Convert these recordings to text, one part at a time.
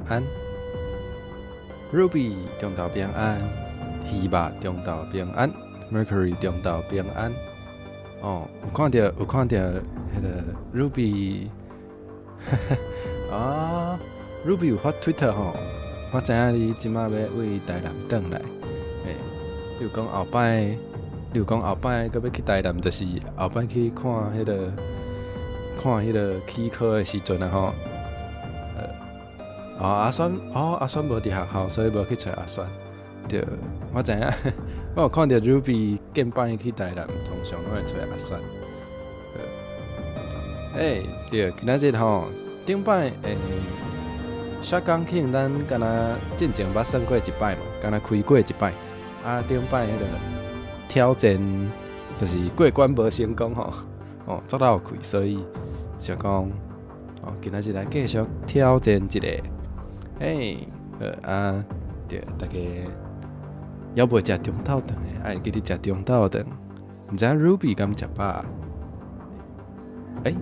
安，Ruby 中晝平安，希肉中晝平安，Mercury 中晝平安。哦，有看著彼个 Ruby，啊，Ruby 有發 Twitter 吼，我知影你這馬欲對台南轉來，欸，你有講後擺閣欲去台南，就是後擺去看彼个齒科的時陣啊吼。哦，阿孫，哦，阿孫無佇學校，所以無去揣阿孫。對，我知影，我有看著 Ruby 見擺去台南，通常攏會揣阿孫。欸，對，今仔日吼，頂擺欸，Shotgun King，咱敢若進前捌耍過一擺嘛，敢若開過一擺。啊，頂擺彼个挑戰就是過關無成功吼，哦，足落氣，所以想講，哦，今仔日來繼續挑戰一下。欸，好啊，對，大家猶未食中晝頓的，愛記得食中晝頓。毋知影 Ruby 敢食飽？欸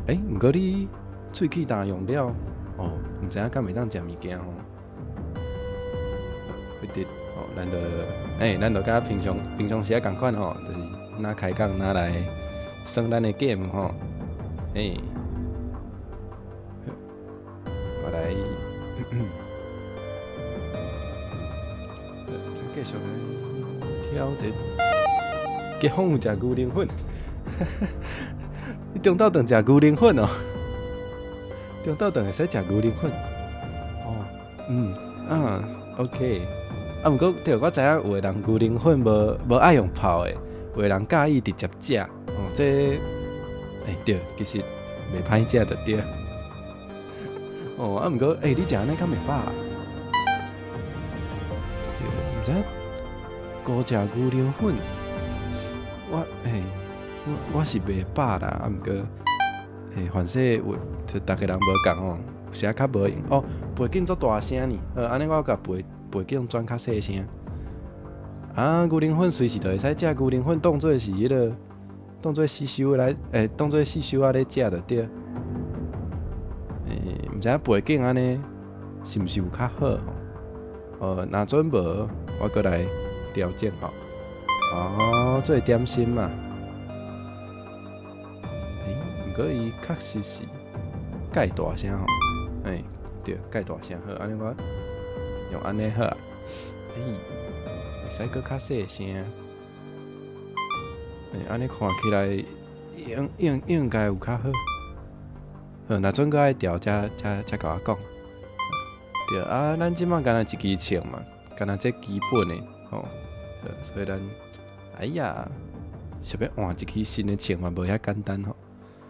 欸，毋過你喙齒焦用了，哦，毋知影敢會當食物件吼。會得，哦，咱就佮平常時仔仝款吼，就是若開講若來耍咱的 game 吼，欸。我來，繼續來挑戰。結婚有食牛奶粉？你中晝頓食牛奶粉哦？中晝頓會使食牛奶粉？哦，嗯，啊，OK。啊，毋過對，我知影有的人牛奶粉無愛用泡的，有的人佮意直接食。哦，這，欸，對，其實袂歹食就對。哦，啊，毋過，欸，你食按呢敢袂飽？對，毋知影孤食牛奶粉，我欸，我是袂飽啦，啊，毋過，欸，反正有，就逐个人無仝吼，有時仔較無閒。哦，背景足大聲呢，好，按呢我共背景轉較細聲。啊，牛奶粉隨時就會使食牛奶粉，當做是彼个，當做死鏽來，欸，當做死鏽仔咧食就對。欸，毋知影背景按呢是毋是有較好吼？哦，若準無，我閣來調整吼。哦，做點心嘛。欸，毋過伊確實是蓋大聲吼。欸，對，蓋大聲好，按呢我用按呢好啊。欸，會使閣較細聲。欸，按呢看起來應該有較好。好，若準閣愛調，才共我講。對啊，咱這馬干焦一支槍嘛，干焦這基本的吼，所以咱，哎呀，想欲換一支新的槍嘛，無遐簡單吼。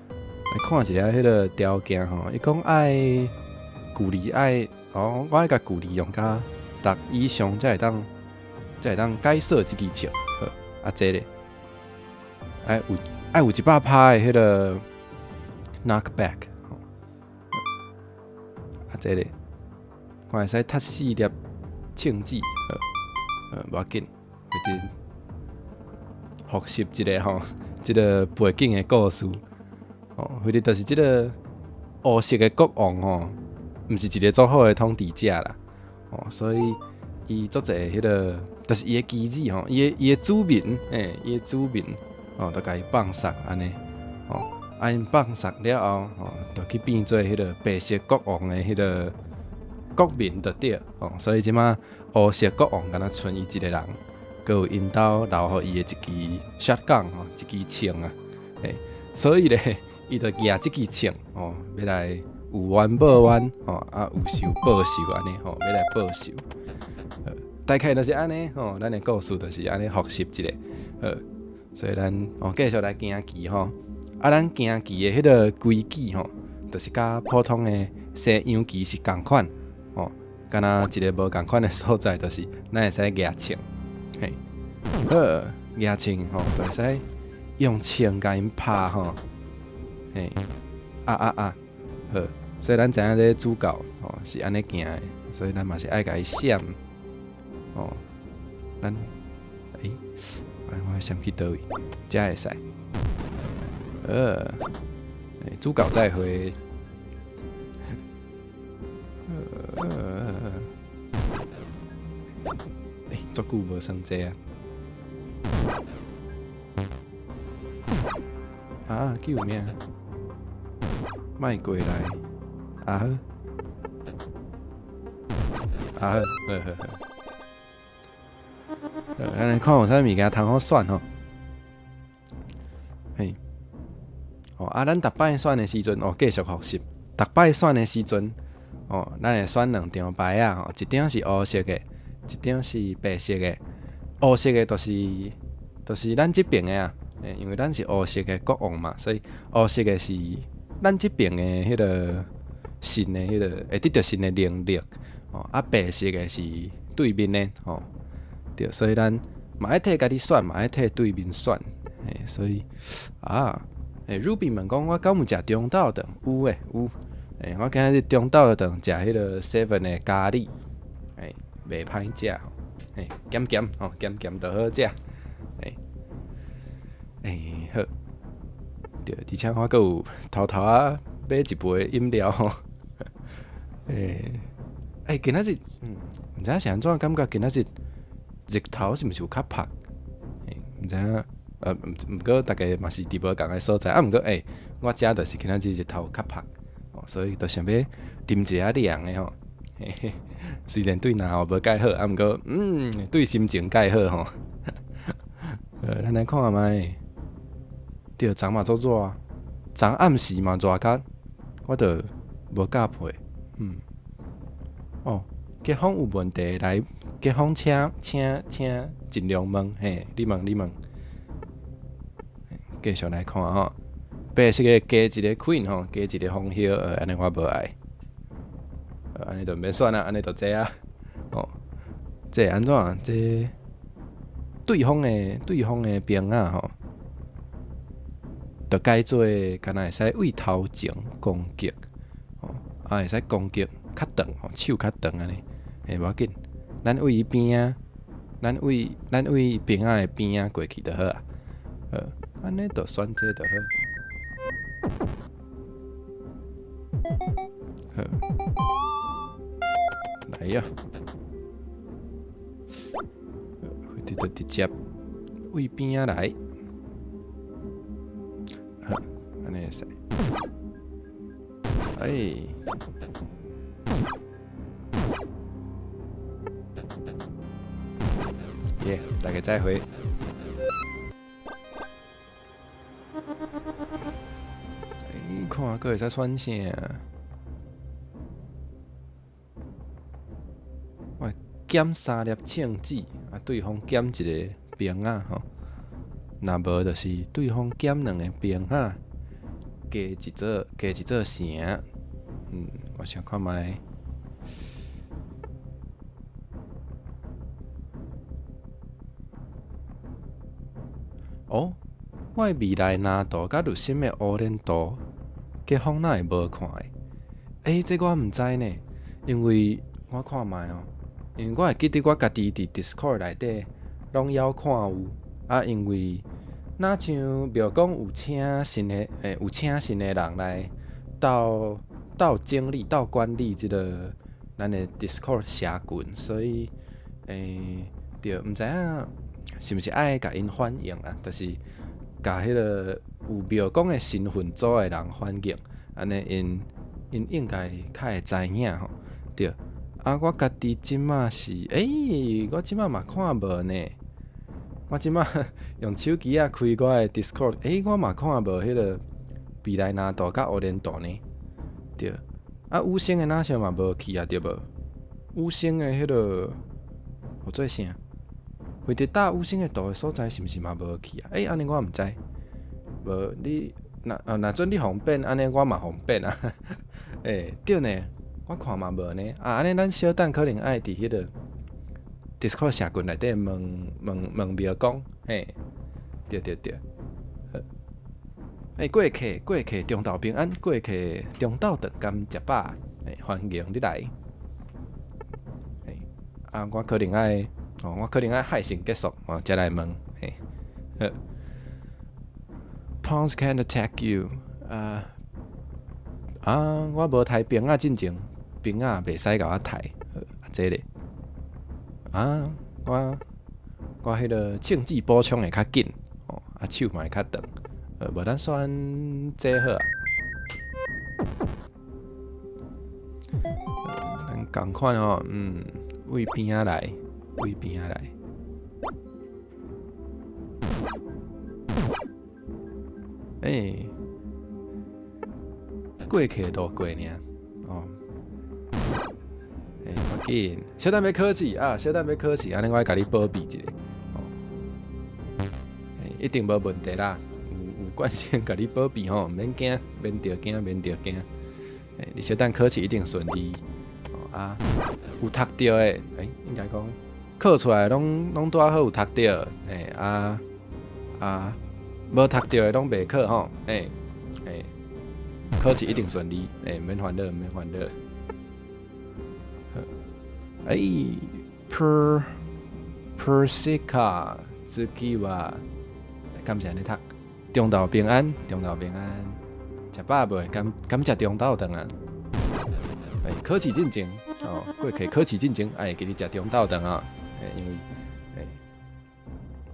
來看一下彼个條件吼，伊講愛距離愛，哦，我愛共距離用甲6以上，才會當解鎖這支槍。好，啊這咧，愛有100%的彼个 knockback。啊，這咧，看會使踢四粒銃子，無要緊，一直複習一下吼，這个背景的故事，哦，或者就是這个烏色的國王吼，毋是一个足好的統治者啦，哦，所以伊足濟彼个，就是伊的妻子吼，伊的子民，欸，伊的子民，哦，就共伊放殺按呢，哦。啊！𪜶放殺了後，吼，就去變做彼个白色國王的彼个國民就對，哦，所以這馬烏色國王敢若賰伊一个人，閣有𪜶兜留予伊的一支 shotgun 吼，一支槍啊，欸，所以咧，伊就舉這支槍，哦，欲來有冤報冤，吼，啊，有仇報仇按呢，吼，欲來報仇，大概就是按呢，吼，咱的故事就是按呢複習一下，好，所以咱哦繼續來行棋吼。啊，咱行棋的彼个規矩吼，就是佮普通的西洋棋是仝款，吼，敢若一个無仝款的所在，就是咱會使舉槍，嘿，好，舉槍吼，就會使用槍共𪜶拍吼，嘿，啊啊啊，好，所以咱知影這個主角吼是按呢行的，所以咱嘛是愛共伊閃，哦，咱，欸，我閃去佗位？遮會使。主角再會。欸，足久無耍這啊！啊，救命！莫過來！啊好，啊好，好好好。咱來看有啥物件通好選吼。嘿，哦，啊，咱逐擺選的時陣，哦，繼續複習。逐擺選的時陣，哦，咱會選兩張牌仔吼，一張是烏色的，一張是白色的。烏色的就是咱這邊的啊，因為咱是烏色的國王嘛，所以烏色的是咱這邊的彼個神的彼個會得著神的能力。哦，啊，白色的是對面的，吼，對，所以咱嘛愛替家己選，嘛愛替對面選，嘿，所以啊，欸，Ruby 問講我敢有食中晝頓？有欸，有。欸，我今日中晝頓食彼個 seven 的咖喱，欸，袂歹食吼，欸，鹹鹹吼，鹹鹹就好食，欸，欸，好，對，而且我閣有偷偷仔買一杯飲料吼，欸，欸，今仔日，毋知影是按怎感覺今仔日日頭是毋是有較曝？欸，毋知影，毋過逐家嘛是佇無仝个所在，啊，毋過欸，我遮就是今仔日日頭較曝，哦，所以就想欲啉一下涼的吼，嘿嘿，雖然對腦無蓋好，啊，毋過，對心情蓋好吼。咱來看覓，對，昨嘛足熱啊，昨暗時嘛熱甲，我著無夾被，哦，結婚有問題來，結婚請請請盡量問，嘿，你問你問。繼續來看吼，白色的加一個 queen 吼，加一個皇后，按呢我無愛，按呢就免選啊，按呢就這啊，哦，這按怎？這對方的兵仔吼，就改做敢若會使對頭前攻擊，哦，啊會使攻擊較長吼，手較長按呢，嘿，無要緊，咱對伊邊仔，咱對兵仔的邊仔過去就好啊，好，按呢就選這就好。好，來呀！就直接對邊仔來，好，按呢會使。哎，耶，大家再會。欸，看閣會使選啥？我減三粒聖子，啊，對方減一個兵仔吼。若無就是對方減兩個兵仔，加一座城。我想看覓。哦，我的未來藍圖佮入心的烏輪圖，結婚哪會無看的？欸，這我毋知呢，因為我看覓哦，因為我會記得我家己佇 Discord 內底攏猶看有，啊，因為若像廟講有請新的，欸，有請新的人來鬥鬥整理、鬥管理這个咱的 Discord 社群，所以，欸，對，毋知影是毋是愛共𪜶反映啊？就是共彼个有廟公的身份組的人反映，按呢𪜶𪜶應該較會知影吼。對，啊，我家己這馬是，欸，我這馬嘛看無呢。我這馬用手機仔開我的 Discord，欸，我嘛看無彼个未來藍圖佮烏輪圖呢。對，啊，五星的哪像嘛無去啊，對無？五星的彼个，號做啥？會佇搭五星的圖的所在是毋是嘛無去啊？欸，按呢我毋知。無你若啊，若準你予變，按呢我嘛予變啊。欸，對呢，我看嘛無呢。啊，按呢咱小等可能愛佇彼个 Discord 社群內底問問問廟公，嘿，對對對。好。欸，過客過客中晝平安，過客中晝頓甘食飽，欸，歡迎你來。欸，啊，我可能愛，哦，我可能愛海線結束，哦，才來問，嘿，好。Pawns can't attack you。啊啊，我無刣兵仔進前，兵仔袂使共我刣，啊這咧，啊，我彼个銃子補充會較緊，哦，啊手嘛會較長，無咱選這好啊。咱仝款吼，位邊仔來，位邊仔來。欸，過客路過爾，哦，欸，無要緊，小等欲考試啊，小等欲考試，按呢我愛共你保庇一下，哦，欸，一定無問題啦，有關先共你保庇吼，毋免驚，免著驚，免著驚，欸，你小等考試一定順利，哦啊，有讀著的，欸，應該講考出來攏攏拄仔好有讀著，欸啊啊。無讀著的攏袂考吼，欸欸，考試一定順利，欸，免煩惱，免煩惱。欸，Persica 次は，敢是按呢讀？中晝平安，中晝平安，食飽未？敢敢食中晝頓啊？欸，考試進前，哦，過去考試進前，愛會記得食中晝頓啊，欸，因為。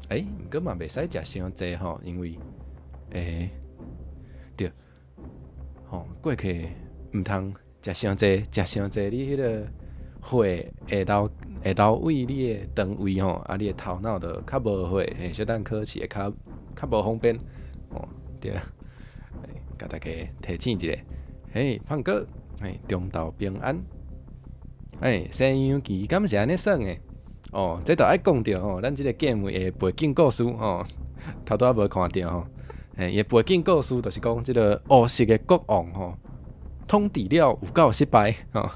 欸，毋過嘛袂使食傷濟吼，因為，欸，對，吼，過去毋通食傷濟，食傷濟你彼个血會留會留位你的腸胃吼，啊，你的頭腦就較無血，欸，小等考試會較較無方便，哦，對，欸，共大家提醒一下，嘿，胖哥，嘿，中晝平安，欸，西洋棋敢是按呢耍的？哦，這就愛講著吼，咱這个 game 的背景故事吼，頭拄仔無看著吼，欸，伊的背景故事就是講這个烏色的國王吼，統治了有夠失敗吼，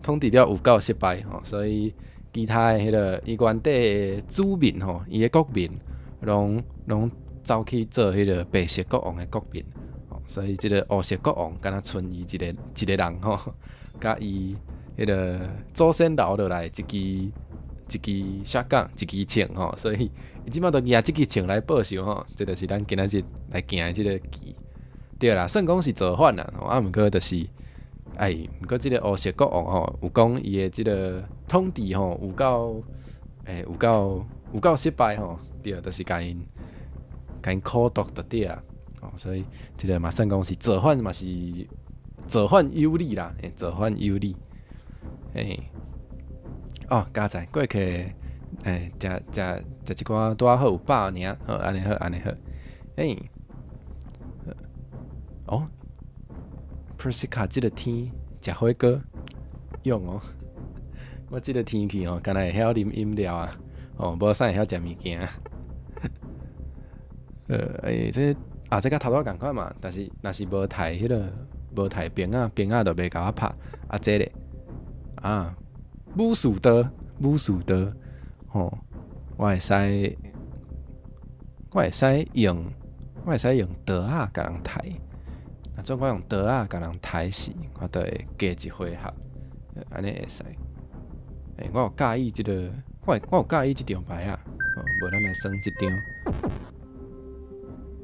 統治了有夠失敗吼，所以其他的彼个伊原底的子民吼，伊的國民攏攏走去做彼个白色國王的國民，所以這个烏色國王敢若賰伊一个一个人吼，佮伊彼个祖先留落來一支。一支 shotgun，一支槍吼，所以伊這擺就舉這支槍來報仇吼，這就是咱今仔日來行的這个棋。對啦，算講是造反啦，啊，毋過就是，哎，毋過這个烏色國王吼，有講伊的這个統治吼，有夠，欸，有夠有夠失敗吼，對，就是共𪜶共𪜶苦毒就對啊，哦，所以這个嘛算講是造反嘛是造反有理啦，欸，造反有理，欸。哦，加載過去，欸，食食食一寡拄仔好有飽爾，好，按呢好，按呢好，欸，哦，Persica 這个天食火鍋用哦，我這个天氣哦，敢若會曉啉飲料啊，哦，無啥會曉食物件。欸，這啊，這佮頭拄仝款嘛，但是若是無刣彼个無刣兵仔，兵仔就袂共我拍，啊，這咧，啊。武士刀，武士刀，吼，我會使，我會使用，我會使用刀仔共人刣。若總我用刀仔共人刣死，我就會加一回合，按呢會使。欸，我有佮意這个，我有佮意這張牌仔，無咱來耍這張。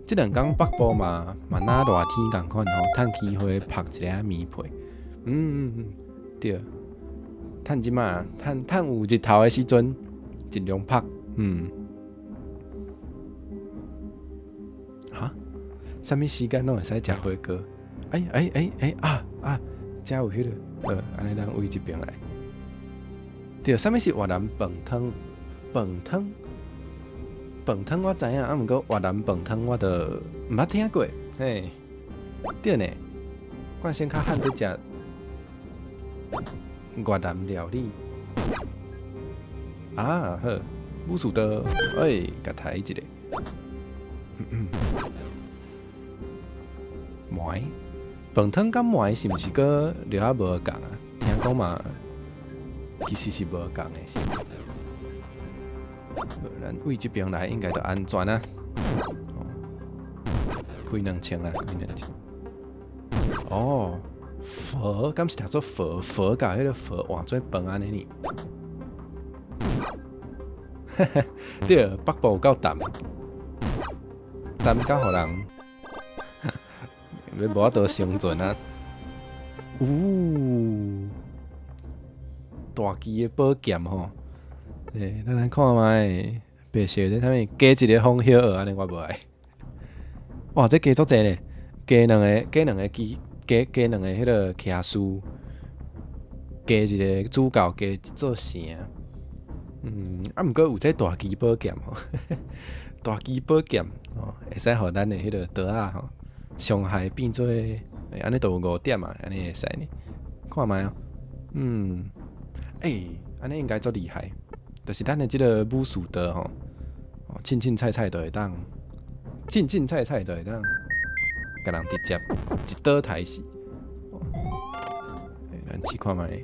這兩工北部嘛嘛若熱天仝款吼，趁機會曝一下棉被。對。趁這馬，趁趁有日頭的時陣，盡量曝。哈？啥物時間攏會使食火鍋？欸欸欸欸啊啊！遮有彼个，好，按呢咱位這邊來。對，啥物是越南飯湯？飯湯？飯湯我知影，啊，毋過越南飯湯我著毋捌聽過。嘿，對呢，慣性較罕佇食越南料理。啊，好，武士刀，欸，共刣一下。糜，飯湯佮糜是毋是閣略仔無仝啊？聽講嘛，其實是無仝的，是。咱位這邊來應該就安全啊。開兩槍啦，開兩槍。哦，佛，敢是讀做佛？佛共彼个佛換做飯按呢呢？對，北部有夠淡，淡甲予人欲無法度生存啊！嗚，大支的寶劍吼。欸，咱來看覓，白色的啥物？加一个紅葉，按呢我無愛。哇，這加足濟呢，加兩个，加兩个機，加兩個彼个騎士，加一个主教，加一座城。啊，毋過有這大支寶劍吼，大支寶劍吼，會使予咱的彼个刀仔吼，傷害變做，按呢就有五點啊，按呢會使呢？看覓哦，欸，按呢應該足厲害，就是咱的這个武士刀吼，凊凊彩彩就會當，凊凊彩彩就會當，共人直接一刀刣死。欸，咱試看覓，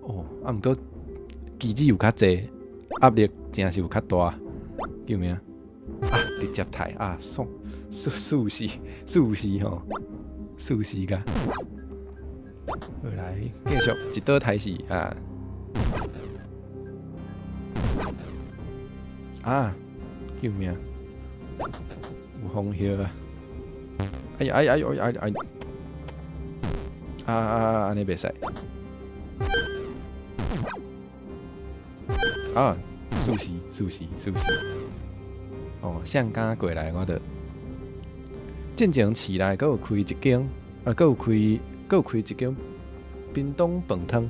哦，啊，毋過機子有較濟，壓力誠是有較大，救命！啊，直接刣啊，爽，舒舒適舒適吼，舒適甲。好來，繼續一刀刣死啊！啊！救命！有風葉啊！哎呀哎呀哎呀哎！啊啊啊！按呢袂使。啊！舒適舒適舒適。哦，相敢過來我就進前市內閣有開一間，啊，閣有開，閣有開一間屏東飯湯，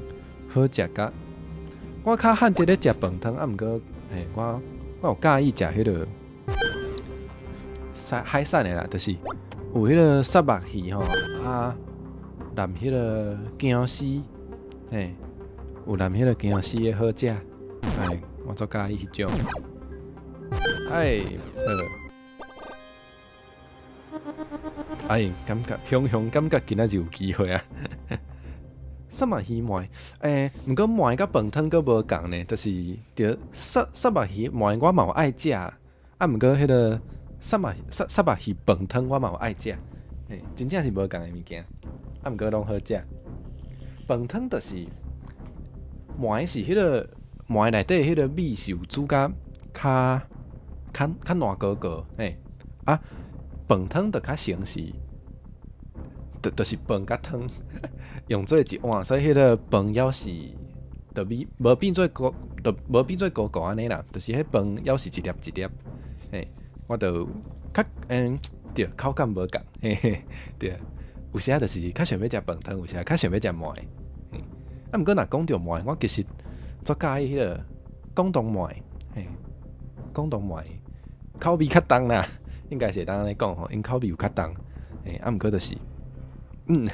好食甲。我較罕佇咧食飯湯，啊，毋過，嘿，我有佮意食彼个海產的啦，就是有彼个虱目魚吼，啊，淋彼个薑絲，嘿，有淋彼个薑絲的好食，哎，我足佮意彼種。哎，好。哎，感覺雄雄感覺今仔日有機會啊！虱目魚糜，欸，毋過糜佮飯湯閣無仝呢，就是著虱目魚糜我嘛有愛食，啊，毋過彼个虱目魚飯湯我嘛有愛食，嘿，真正是無仝的物件，啊，毋過攏好食。飯湯就是糜是彼个糜內底彼个米是有煮甲較較較爛糊糊，嘿，啊，飯湯就較成是，就是飯佮湯用做一碗，所以彼个飯猶是，就米無變做糊，就無變做糊糊按呢啦，就是彼飯猶是一粒一粒，嘿，我就較對，口感無仝，嘿嘿，對，有時仔就是較想欲食飯湯，有時仔較想欲食糜，嘿，啊，毋過若講著糜，我其實足佮意彼个廣東糜，嘿，廣東糜口味較重啦，應該是會當按呢講吼，𪜶口味有較重，嘿，啊，毋過就是，鹹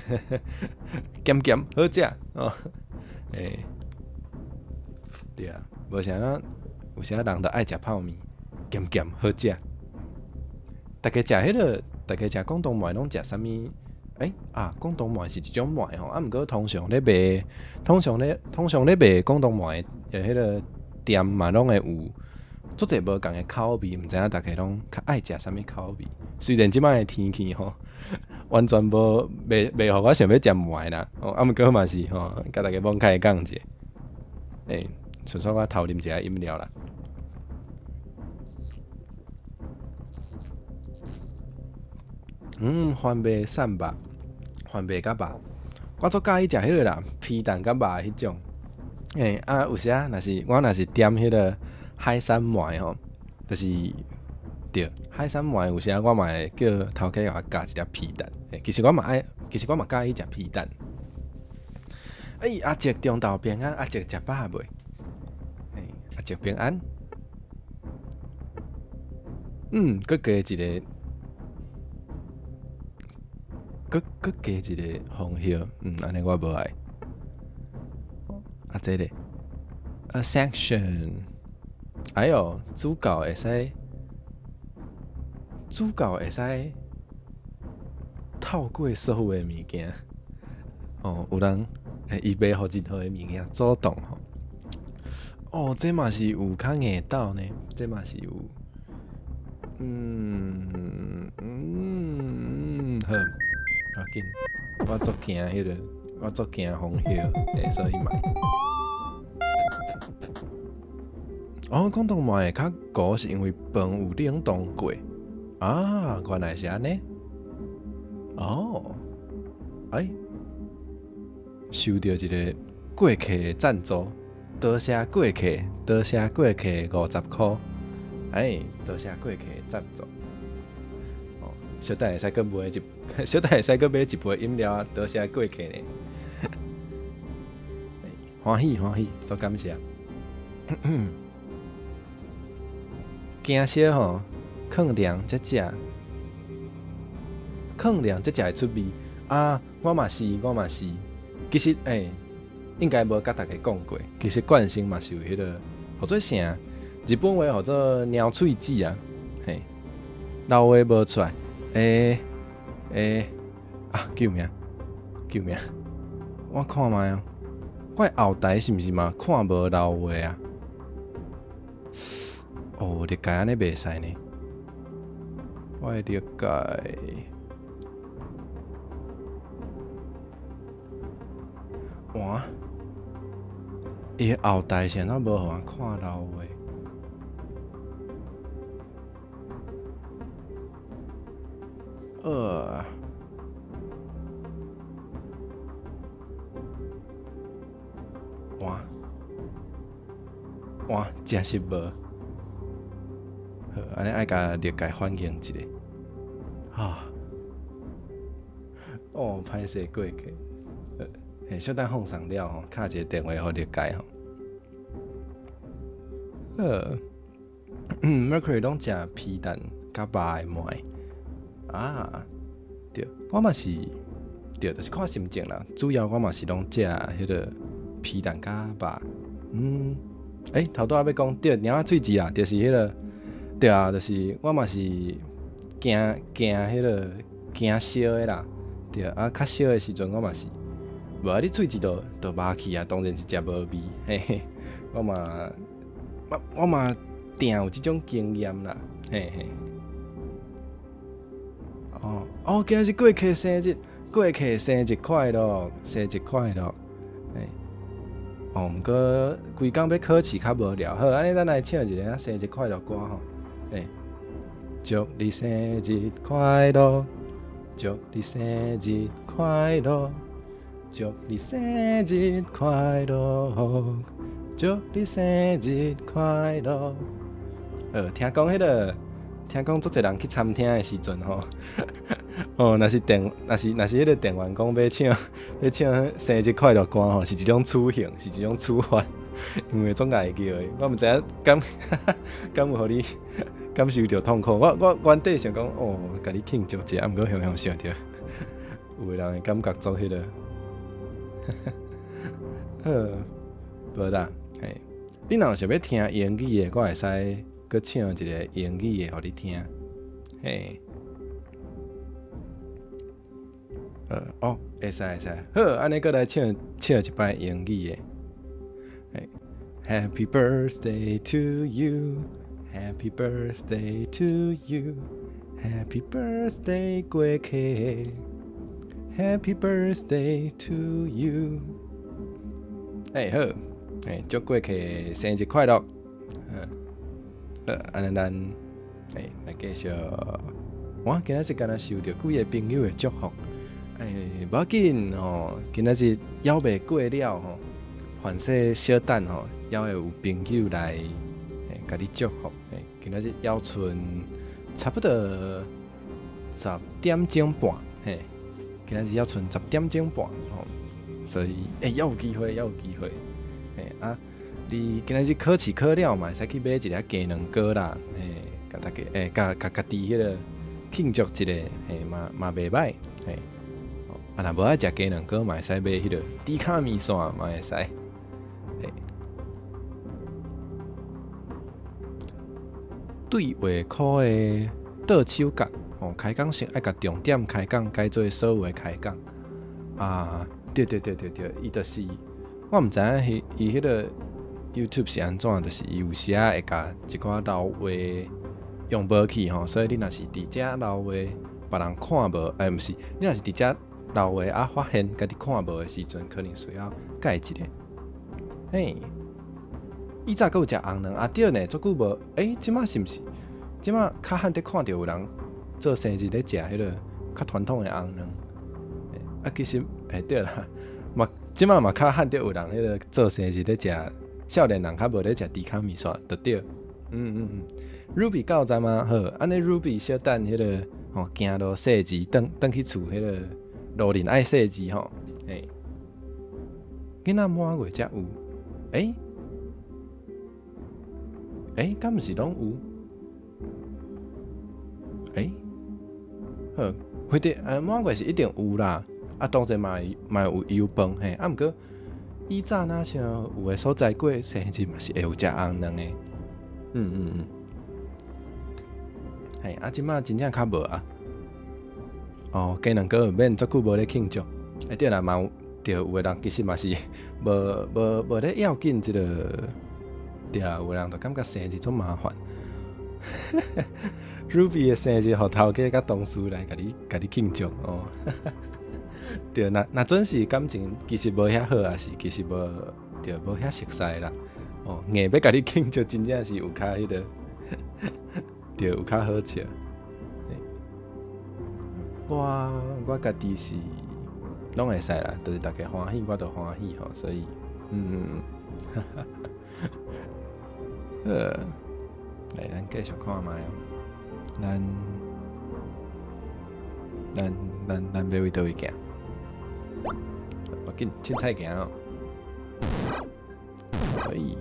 鹹好食哦，欸，對啊，無啥啊，有啥人就愛食泡麵，鹹鹹好食。逐家食彼个，逐家食廣東糜攏食啥物？欸啊，廣東糜是一種糜吼，啊，毋過通常咧賣，通常咧賣廣東糜的彼个店嘛，攏會有足濟無仝的口味，毋知影逐家攏較愛食啥物口味。雖然這擺的天氣吼，完全無袂予我想欲食糜啦，哦，啊，毋過嘛是吼，共逐家罔開講者。欸，順紲我偷啉一下飲料啦。番麥鱔肉，番麥佮肉，我足佮意食彼个啦，皮蛋佮肉彼種。欸，啊，有時仔若是我若是點彼个海產糜吼，就是對海產糜，有時仔我嘛會叫頭家共我加一粒皮蛋。欸，其實我嘛愛，其實我嘛佮意食皮蛋。欸，阿叔中晝平安，阿叔食飽未？欸，阿叔平安。閣加一个，閣加一个紅葉，按呢我無愛。啊，這个，a section，哎喲，主教會使，主教會使透過所有的物件，哦，有人，伊袂予任何的物件阻擋吼。哦，這嘛是有較硬鬥呢，這嘛是有，好，無要緊，我足驚彼个，我足驚紅葉，欸，所以嘛。哦，廣東糜會較糊是因為飯有冷凍過啊，原來是按呢。哦，哎，收著一个。過客的贊助，多謝過客，多謝過客50箍，哎，多謝過客贊助。哦，小等會使閣買一，小等會使閣買一杯飲料啊！多謝過客呢，歡喜歡喜，足感謝。驚燒吼，囥涼才食，囥涼才食會出味啊！我嘛是，我嘛是，其實欸，應該無共大家講過，其實慣性嘛是有彼個，號做啥？日本話號做貓喙舌啊，嘿，老話無出來，欸欸啊！救命！救命！我看覓哦，我後台是毋是嘛看無老話啊？哦，你改按呢袂使呢？我會改。哇！伊的後台是按怎無予我看老話？呃。哇！哇！真是無。好，按呢愛共歷屆反映一下。啊！哦，歹勢過去。嘿，小等放送了吼，敲一个電話予歷屆吼。好，Mercury 攏食皮蛋佮肉的糜。啊，對，我嘛是，對，就是看心情啦。主要我嘛是攏食彼个皮蛋佮肉。嗯，欸，頭拄仔欲講，對，貓仔喙舌啊，就是彼个，對啊，就是我嘛是驚驚彼个驚燒的啦。對啊，較燒的時陣我嘛是，無啊，你喙舌都肉去啊，當然是食無味。嘿嘿，我嘛，我我嘛定有這種經驗啦。嘿嘿。哦哦，今仔是過客生日，過客生日快樂，生日快樂。欸，哦，毋過規工欲考試較無聊，好，按呢咱來唱一个生日快樂歌吼。欸，祝你生日快樂，祝你生日快樂，祝你生日快樂，祝你生日快樂。聽講彼个，聽講足濟人去餐廳的時陣吼，哦，若是店，若是若是彼个店員講欲唱，欲唱生日快樂歌吼，是一種處刑，是一種處罰，因為總共會記的。我毋知影敢敢有予你感受著痛苦。我我原底想講，哦，共你慶祝一下，毋過雄雄想著，有的人會感覺做彼个，好，無啦，嘿，你若有想欲聽英語的，我會使閣唱一个英語的予你聽，嘿。哦，會使會使，好，按呢閣來唱唱一擺英語的。嘿，Happy birthday to you, Happy birthday to you, Happy birthday 過客，Happy birthday to you。欸好，欸祝過客生日快樂。好，按呢咱欸來繼續。我今仔日敢若收著幾个朋友的祝福。欸，無要緊吼，今仔日猶未過了吼，凡勢小等吼，猶會有朋友來欸，共你祝福。欸，今仔日猶賰差不多10點鐘半，嘿，今仔日猶賰10點鐘半吼，所以欸，猶有機會，猶有機會。嘿啊，你今仔日考試考了嘛，會使去買一粒雞卵糕啦，嘿，共大家欸，共共家己彼个慶祝一下，嘿，嘛嘛袂䆀，嘿。啊，若無愛食雞卵糕，嘛會使買彼个豬跤麵線，嘛會使。嘿，對話箍的倒手角，吼，開講先愛共重點開講改做所有的開講。啊，對對對對對，伊就是，我毋知影彼伊彼个 YouTube 是按怎，就是伊有時仔會共一寡老話用無去吼，所以你若是佇遮留話，別人看無，欸，毋是，你若是佇遮留話啊，發現家己看無的時陣，可能需要改一下。嘿，以早閣有食紅卵啊？對呢，足久無，欸，這馬是毋是？這馬較罕得看著有人做生日咧食彼个較傳統的紅卵。啊，其實，欸，對啦，嘛這馬嘛較罕著有人彼个做生日咧食，少年人較無咧食豬跤麵線，著對。Ruby 到站嗎？好，按呢 Ruby 小等彼个吼，行路細緻，轉去厝彼个路人愛細緻吼，嘿。囡仔滿月才有，欸？欸，敢毋是攏有？欸？好，反正滿月是一定有啦，啊，當然嘛有油飯嘿，啊，毋過以早若像有的所在過生日嘛是會有食紅卵的，嘿，啊，這馬真正較無啊。哦，雞卵糕免足久無咧慶祝，欸對啦，嘛有，對，有的人其實嘛是無咧要緊這个，對啊，有的人就感覺生日足麻煩。Ruby 的生日，予頭家佮同事來共你慶祝哦。對，若準是感情其實無遐好，抑是其實無對無遐熟似啦。哦，硬欲共你慶祝，真正是有較彼个，對，有較好笑。我家己是攏會使啦，就是逐家歡喜，我就歡喜吼，所以，好，來，咱繼續看覓哦。咱欲為佗位行？無緊，凊彩行哦。可以。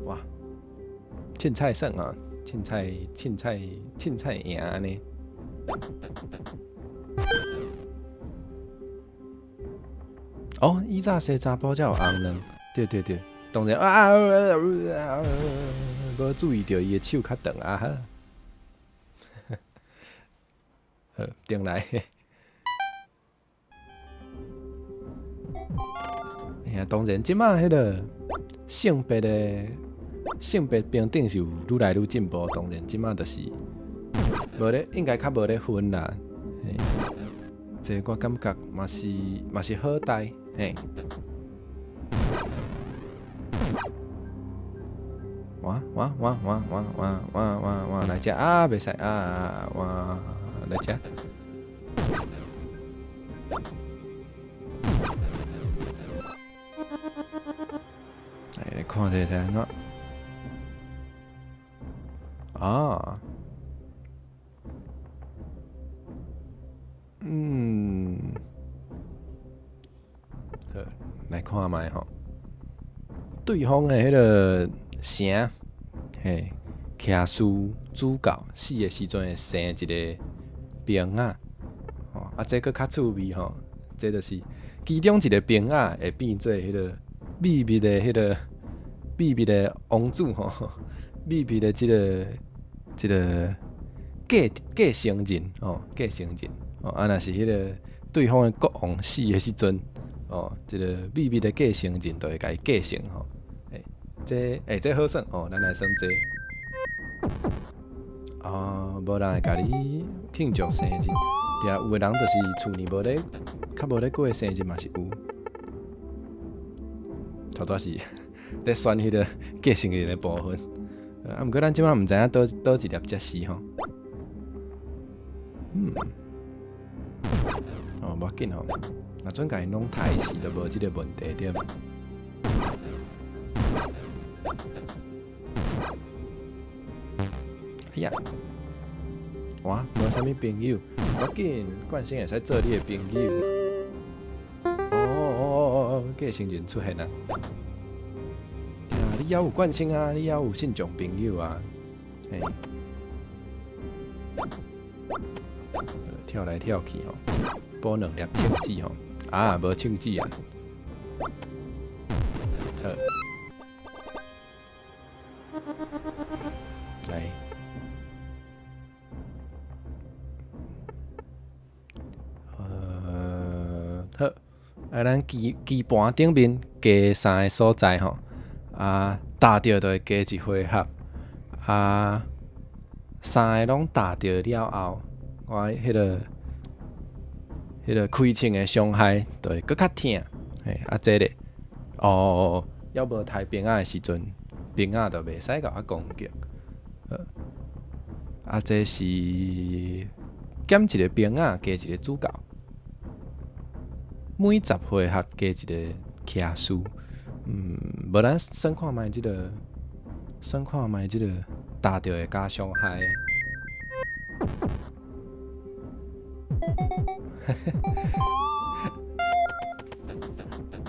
哇，凊彩耍啊，凊彩凊彩凊彩贏按呢。哦，以早生查埔才有紅卵，對對對，當然啊，無注意著伊的手較長啊，好，轉來。哎呀，當然，這馬彼个性別平等是有愈來愈進步，當然這馬就是無咧，應該較無咧分啦。這個我感覺嘛是好代，嘿。哇哇哇哇哇哇哇哇哇來遮啊，袂使啊，哇來遮。來看這是按怎？啊。好，來看覓吼。對方的彼个城，嘿，騎士主教死的時陣會生一个兵仔，吼，啊，這閣較趣味吼，這就是其中一个兵仔會變做彼个秘密的彼个秘密的王子吼，秘密的這个繼承人吼，繼承人吼，啊，若是彼个對方的國王死的時陣，哦，這个秘密的繼承人就會共伊繼承吼。欸，這好耍哦，咱來耍這。哦，無人會共你慶祝生日，對啊，有的人就是厝裡無咧，較無咧過生日嘛是有。頭拄是咧選彼个繼承人的部分，啊，毋過咱這馬毋知影佗一粒才是吼。哦，無要緊吼，若準共伊攏刣死，就無這个問題對。哎呀，哇，無啥物朋友，無要緊，慣性會使做你的朋友。哦，繼承人出現啊！啊，你猶有慣性啊，你猶有信眾朋友啊，嘿，跳來跳去吼，補兩粒銃子吼，啊，無銃子啊，好，來。好，啊，咱棋盤頂面加三个所在吼，啊，打著就會加一回合，啊，三个攏打著了後，我彼个開槍的傷害就會閣較疼，嘿，啊，這咧，哦，猶無刣兵仔的時陣，兵仔就袂使共我攻擊，啊，這是減一个兵仔，加一个主教。每10回合加一个騎士。無咱算看覓這個，算看覓這個打著會加傷害。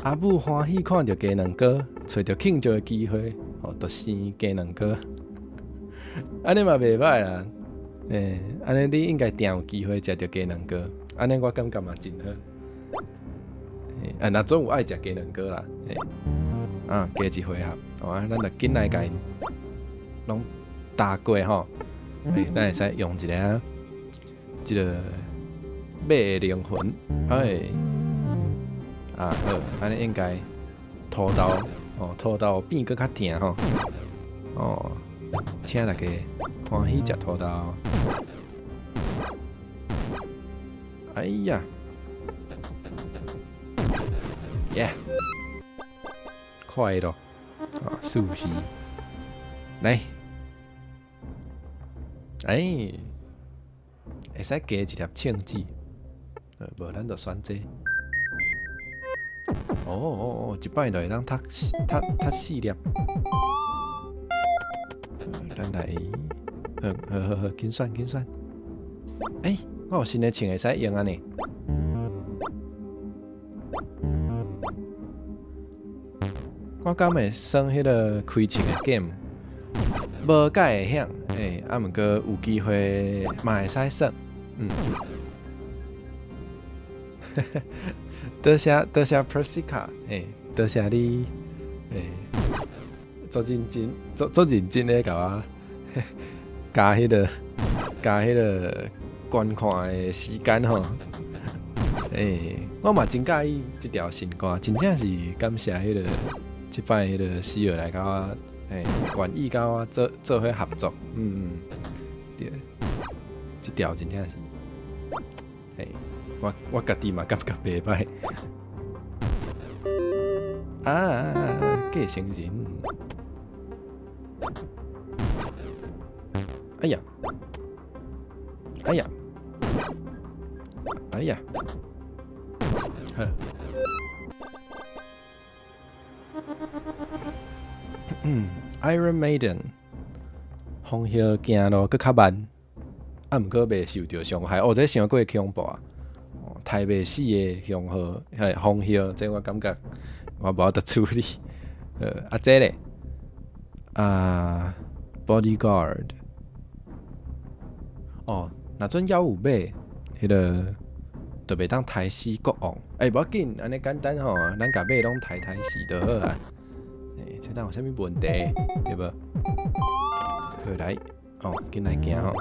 阿母歡喜看著雞卵糕，揣著慶祝的機會，哦，就生雞卵糕。按呢嘛袂䆀啦，欸，按呢你應該定有機會食著雞卵糕，按呢我感覺嘛真好。欸，啊，若總有愛食雞卵糕啦，欸，啊，加一回合，哦，啊，咱就緊來共𪜶攏打過吼，欸，咱會使用一个這个馬的靈魂，哎，啊好，按呢應該塗豆哦，塗豆變閣較疼吼，哦，請大家歡喜食塗豆。哎呀，耶，快樂，啊，舒適，來，哎，會使加一粒銃子，無咱就選這個。哦哦哦，一擺就會當讀讀讀四粒。咱來，好，好好好，緊選緊選。欸，我有新的銃會使用啊呢。我敢會耍彼个開槍的 game？無介會曉，欸，啊，毋過有機會嘛會使耍，嗯。多謝多謝 Persica，欸，多謝你，欸，足認真，足足認真咧共我加彼个加彼个觀看的時間吼。欸，我嘛真佮意這條新歌，真正是感謝彼个這擺彼个喜兒來共我，欸，願意共我做做伙合作，嗯，對，這條真正是，欸，我我家己嘛感覺袂䆀。啊啊啊！繼承人，哎呀，哎呀，哎呀，好。嗯，Iron Maiden，風葉行路閣較慢，啊，毋過袂受著傷害。哦，這傷過恐怖啊！哦，刣袂死的雄鶴，嘿，風葉，這我感覺我無法度處理。啊，這咧，啊，Bodyguard，哦，若準猶有馬，彼个就袂當刣死國王。欸，無要緊，按呢簡單吼，咱共馬攏刣刣死就好啊。欸，這當有啥物問題？對無？好來，哦，緊來行吼。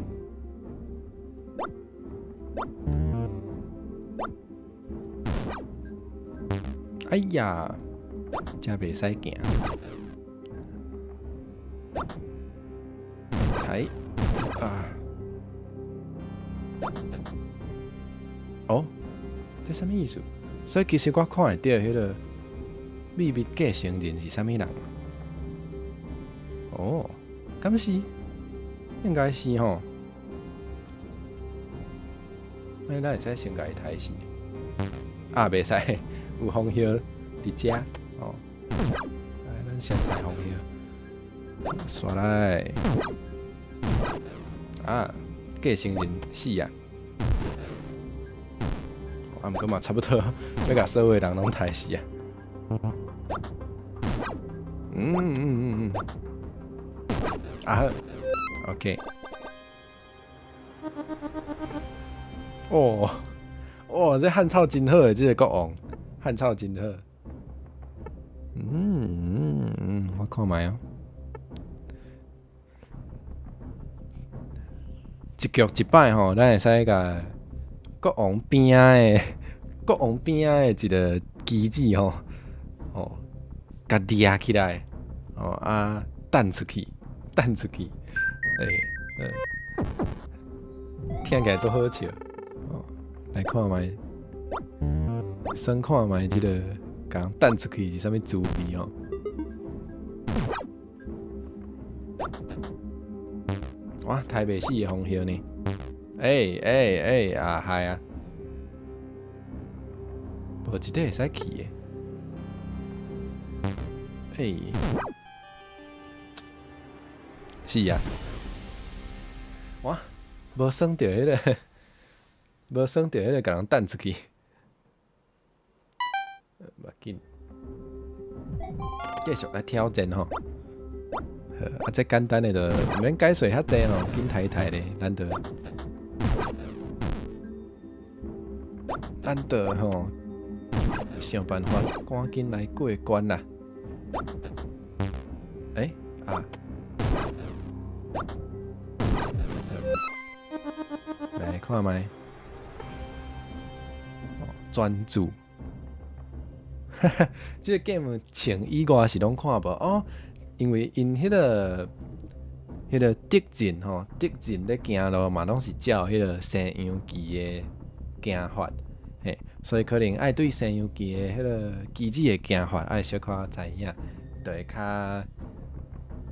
哎呀，這袂使行。哎，啊，哦，這啥物意思？所以其實我看會著彼个秘密繼承人是啥物人？哦，敢是？應該是吼。咱會使先共伊刣死。啊，袂使，有風葉佇遮哦。來，咱先刣風葉。煞來。啊，繼承人死啊！啊，毋過嘛差不多，欲共所有人攏刣死啊！嗯嗯嗯嗯，啊好，OK。哦，哇，這漢草真好的，這个國王，漢草真好。嗯嗯嗯，我看覓哦。一局一擺吼，咱會使共國王邊仔的國王邊仔的一个機制吼，哦，共掠起來，哦啊，彈出去，彈出去，欸，聽起來足好笑，哦，來看覓，先看覓這个共人彈出去是啥物滋味哦。哇，刣袂死的風葉呢？欸欸欸啊，害啊！無無一塊會使去的。欸，是啊，哇，無耍著彼个，無耍著彼个，共人彈出去。無要緊，繼續來挑戰吼。好，啊，這簡單的就毋免解說遐濟吼，緊刣刣咧，咱就吼想辦法趕緊來過關啦。欸啊！來看覓，專注。這個 game 穿以外是攏看無哦，因為𪜶彼个敵陣吼，敵陣咧行路嘛，攏是照彼個西洋棋的行法，嘿，所以可能愛對西洋棋的彼個棋子的行法愛小可知影，就會較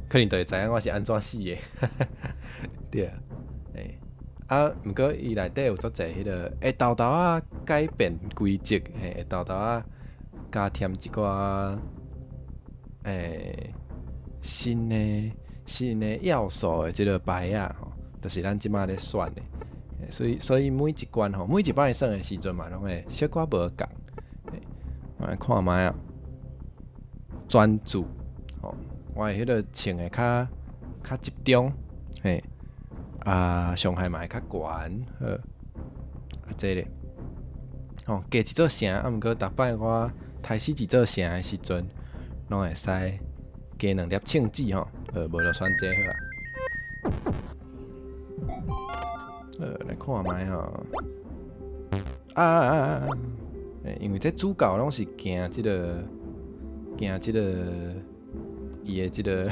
可能就會知影我是按怎死的，對啊，欸，啊，毋過伊內底有足濟彼個會沓沓仔改變規則，嘿，會沓沓仔加添一寡新的要素的這個牌仔吼，就是咱這擺咧選的，所以每一關吼，每一擺耍的時陣嘛，攏會小可無仝。我來看覓啊，專注，吼，我的彼個穿會較集中，嘿，啊，傷害嘛會較懸，好，啊，這咧，吼，加一座城，啊，毋過逐擺我刣死一座城的時陣，攏會使加兩粒銃子吼，無就選這好啊。來看覓吼，啊啊啊啊！因為這主角攏是行這個，伊的這個，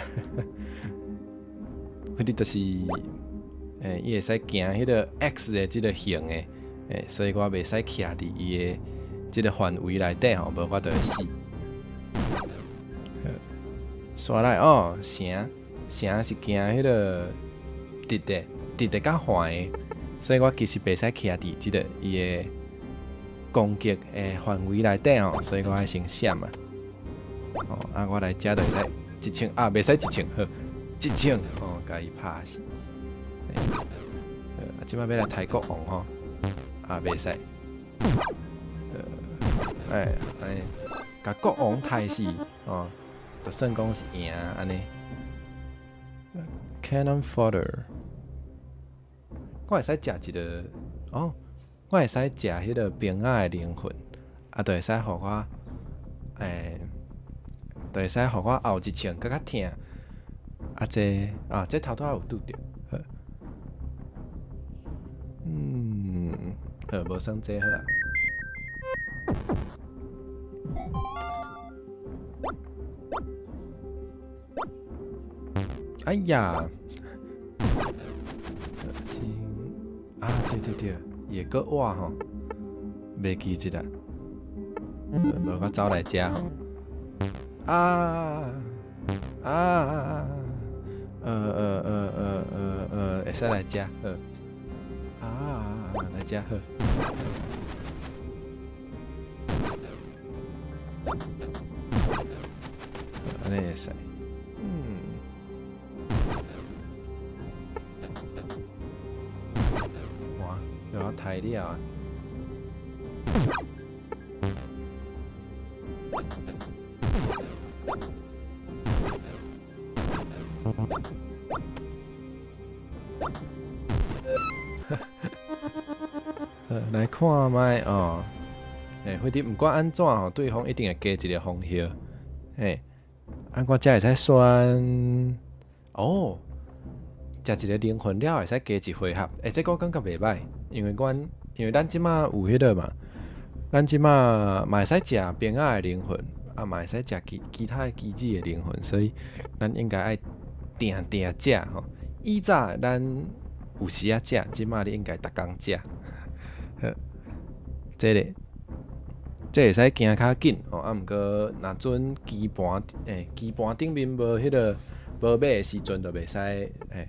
反正就是，伊會使行彼個 X 的這個形的，所以我袂使徛佇伊的這個範圍內底吼，無我就會死。煞來哦，城城是行彼個直的，直的較橫的，所以我其實袂使徛佇這個伊的攻擊的範圍內底吼，所以我愛先閃啊。哦，啊，我來遮就會使一槍啊，袂使一槍，好，一槍哦，共伊拍死。啊，這擺欲來刣國王吼，啊，袂使。哎哎，共國王刣死哦，就算講是贏按呢。Cannon fodder，我會使食一個哦，我會使食彼個兵仔的靈魂，啊，就會使予我，就會使予我後一槍閣較疼。啊，這啊，這頭拄仔有拄著，好，好，無算這好啊。哎呀！先啊，對對對，伊會閣活吼，袂記得啦。無我走來遮吼。啊啊！會使來遮好。啊，來遮好。按呢會使。哇，予我刣了啊！來看覓哦，反正毋管按怎吼，對方一定會加一個紅葉，嘿，啊，我才會使選哦，食一個靈魂了會使加一回合，這個我感覺袂䆀，因為咱這馬有彼個嘛，咱這馬嘛會使食兵仔的靈魂，啊嘛會使食其他的機制的靈魂，所以咱應該愛定定食吼。以早咱有時仔食，這馬你應該逐工食。好，這個，這會使行較緊吼，啊，毋過若準棋盤，棋盤頂面無彼個無馬的時陣，就袂使，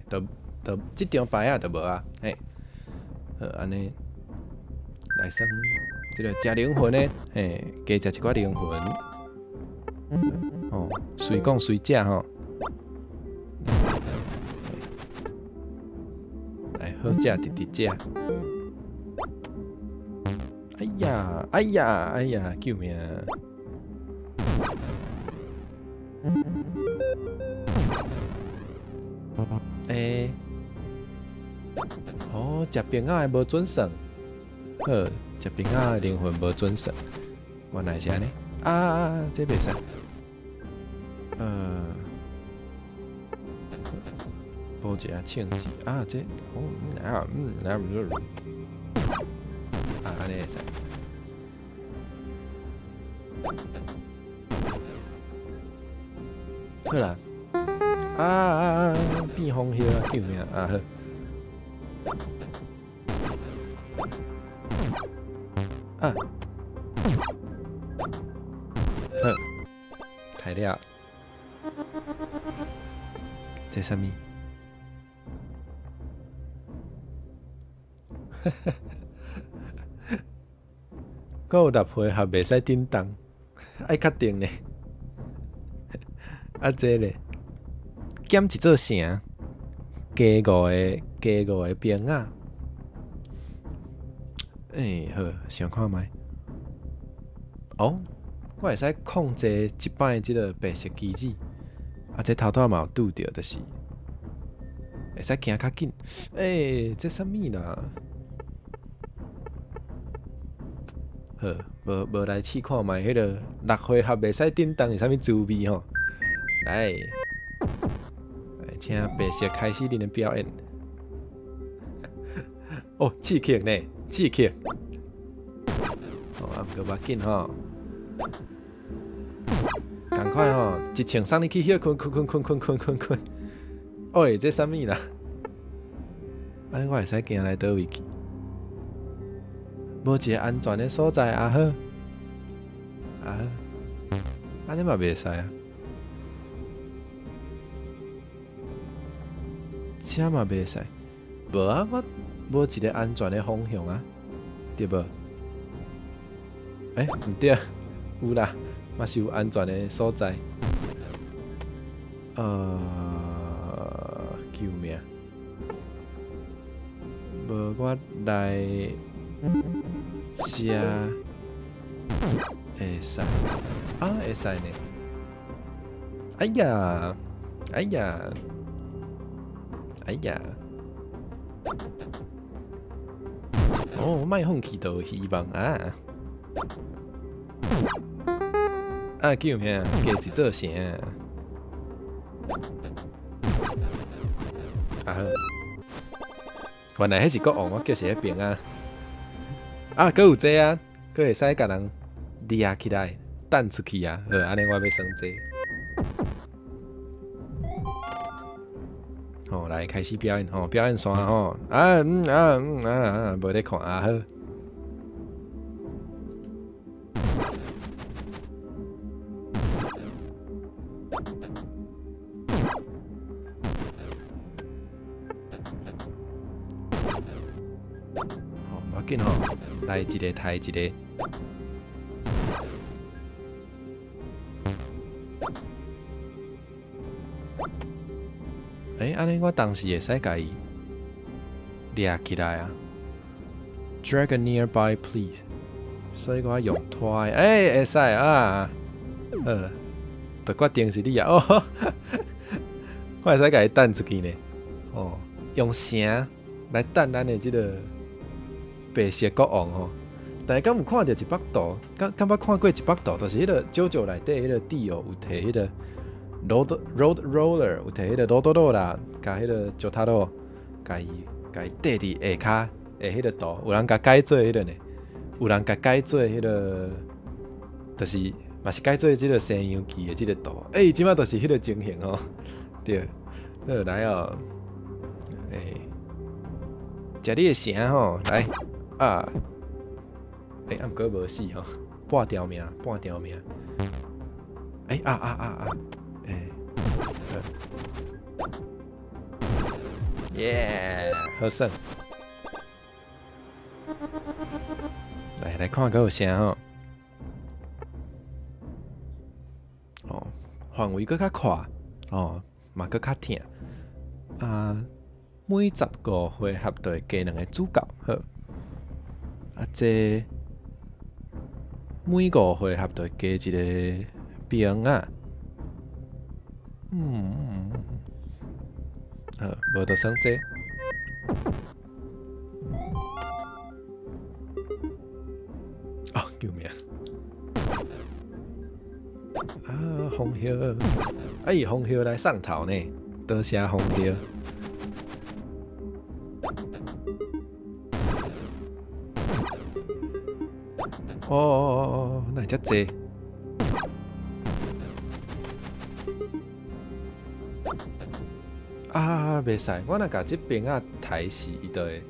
就這張牌仔就無啊，嘿，好，按呢來算這个食靈魂的，嘿，加食一寡靈魂。哦，隨講隨食吼。來，好食，直直食。哎呀，哎呀，哎呀，救命！欸，哦，食冰仔的無準算，好，食冰仔的靈魂無準算，原來是按呢。啊啊啊！這袂使。補一下銃子啊，這，哦，啊，嗯，啊，啊，按呢會使。好啦，啊啊啊！變風葉啊，救命啊！好。啊，好，刣了。這啥物？哈哈，閣有六回合袂使振動，愛確定呢。啊，這咧，減一座城，加五個，加五個兵仔。欸，好，想看覓。哦，我會使控制一擺這个白色機子。啊，這頭拄嘛有拄著，就是會使行較緊。欸，這啥物啦？好，無無來試看覓，彼个六回合袂使振動是啥物滋味吼？來，來，請白色開始恁的表演。哦，刺激呢，刺激。哦，啊，毋過無要緊吼，仝款吼，一槍送你去歇睏睏睏睏睏睏睏睏。喂，這啥物啦？按呢我會使行來佗位去？無一个安全的所在啊好，啊好，按呢嘛袂使啊。遮嘛袂使，無啊，我無一个安全的方向啊，對無？欸，毋對，有啦，嘛是有安全的所在。救命！無我來遮會使啊，會使呢？哎呀，哎呀，哎呀！哦，莫放棄就有希望啊！啊，救命！加一座城。啊好，原來彼是國王，我叫是彼邊啊。啊，閣有這啊，閣會使共人掠起來，彈出去啊。好，按呢我欲耍這個。吼，來開始表演吼，表演煞吼。啊嗯啊嗯啊啊，無咧看啊好。吼，無要緊吼，來一个刣一个。欸，按呢我當時會使共伊掠起來啊？Drag a nearby please。所以我用拖的，欸，會使啊。好，就決定是你啊！哦，我會使共伊彈出去呢。哦，用繩來彈咱的這个白色國王吼。但是敢有看著一幅圖？敢敢捌看過一幅圖？就是彼个 JoJo 內底彼个迪奧有提彼个 road road roller，有提彼个 road roller，共彼个石頭路，共伊共伊綴佇下跤的彼个圖，有人共改做彼个呢？有人共改做彼个，就是嘛是改做這个西洋棋的這个圖。欸，這擺就是彼个情形吼。對，好來哦，欸，食你的城吼，來啊！欸，啊毋過無死吼，半條命，半條命。欸啊啊啊啊！欸，好，耶，好耍。來來看閣有啥吼？哦，範圍閣較闊，哦，嘛閣較疼。啊，每15回合就會加兩個主角，好。啊，這每五回合就會加一個兵仔。好，無就算這。啊，救命！啊，紅葉，哎，紅葉來上頭呢，多謝紅葉。哦哦哦哦，哪會遮濟？啊，袂使！我若共這兵仔刣死，伊就會，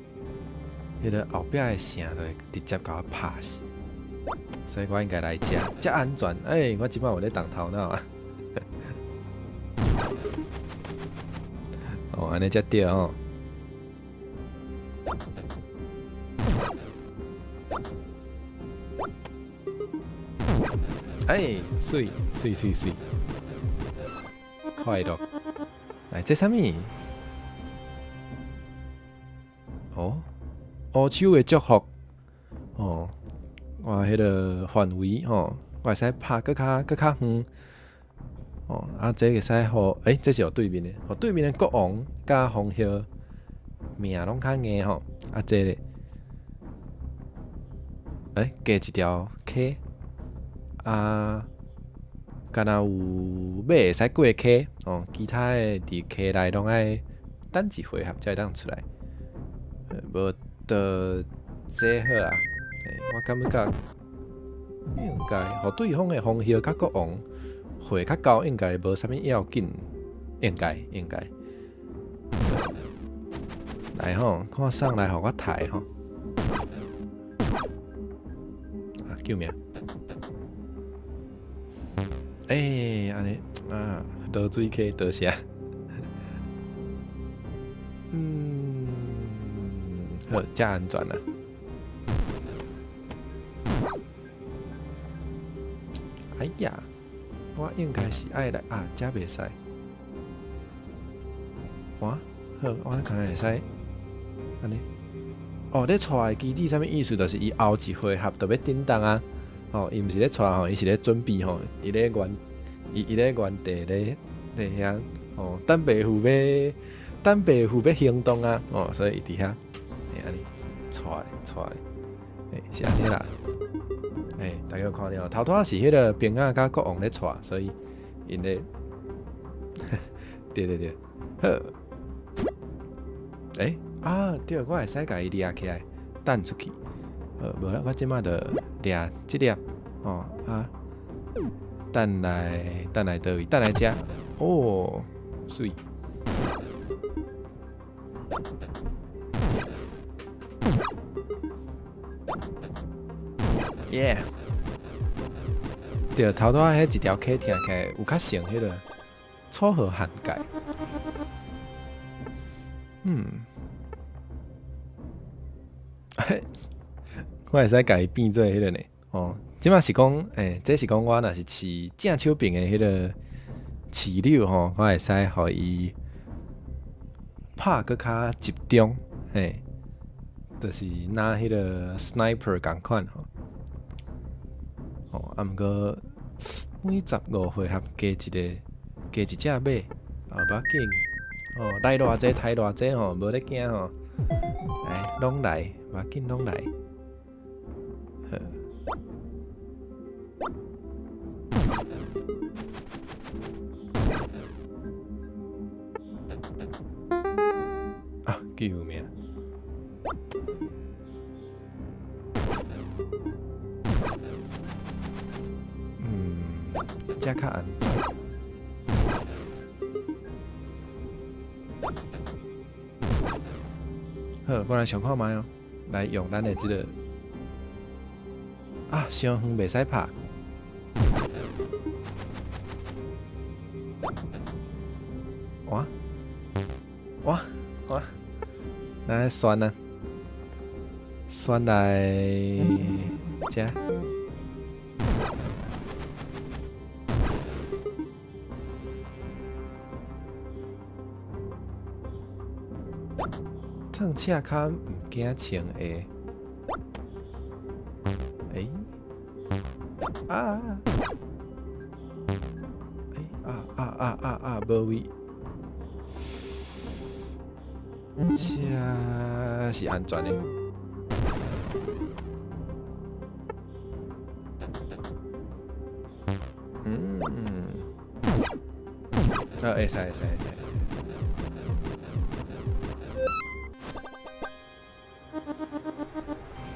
彼个後壁的城就會直接共我拍死。所以我應該來遮，遮安全。欸，我這擺有咧動頭腦啊！哦，按呢才對吼。欸，媠媠媠媠，快樂。來，這啥物？哦，烏手的祝福。哦，我彼个範圍吼，我會使拍閣較閣較遠。哦，啊，這會使予，欸，這是予對面的，予對面的國王佮紅葉命攏較硬吼。啊，這咧，欸，加一條溪，啊，敢若有馬會使過溪，哦，其他的佇溪內攏愛等一回合才會當出來。無就這好啊，欸，我感覺應該，予對方的紅葉佮國王血較高，應該無啥物要緊，應該應該。來吼，看送來予我刣吼。啊，救命！欸，按呢啊，濁水溪多謝。嗯，好，遮安全啦。哎呀，我應該是愛來啊，遮袂使。哇，好，我可能會使按呢。哦，咧帶的機制啥物意思？就是伊後一回合就欲叮當啊。哦，伊毋是咧帶吼，伊是咧準備吼，伊咧原伊伊咧原地咧咧遐哦，等白虎欲等白虎欲行動啊！哦，所以伊佇遐，欸，按呢帶帶，欸，是按呢啦。欸，大家有看著，頭拄仔是彼个兵仔佮國王咧帶，所以𪜶咧，對對對，好。欸，啊，對，我會使共伊掠起來，彈出去。好，無啦，我這擺就掠這粒，哦啊，等來等來佗位？等來遮，哦，媠。耶！對，頭拄仔彼一條溪聽起來有較像彼个楚河漢界。嗯，嘿，我會使共伊變做彼个呢？哦，這擺是講，欸，這是講我若是飼正手邊的彼个飼料吼，我會使予伊拍閣較集中，嘿，就是若彼个 sniper 仝款吼。哦，啊，毋過每15回合加一個，加一隻馬，啊，無要緊，哦，來偌濟刣偌濟吼，無咧驚吼，來，攏來，無要緊，攏來。好。啊，救命！嗯，這較安全。好，我來想看覓哦，來用咱的這个啊，傷遠袂使拍。哇哇哇！來選啊，選來遮。褪赤跤毋驚穿鞋。欸？啊！欸啊啊啊啊啊！無位。這是安全的。嗯。啊，會使會使會使。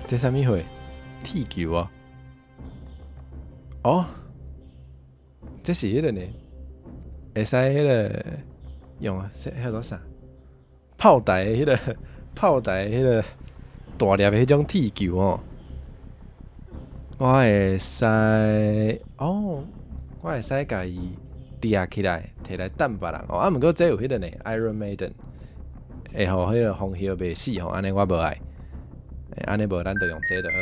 這啥物貨？鐵球啊！哦，這是彼個呢？會使彼個用啊？彼叫做啥？炮台彼個炮台彼個大粒的彼種鐵球哦。我會使哦，我會使共伊掠起來，提來彈別人哦。啊，毋過這有彼個呢，Iron Maiden 會予彼個風葉袂死吼，按呢我無愛。按呢無，咱就用這就好。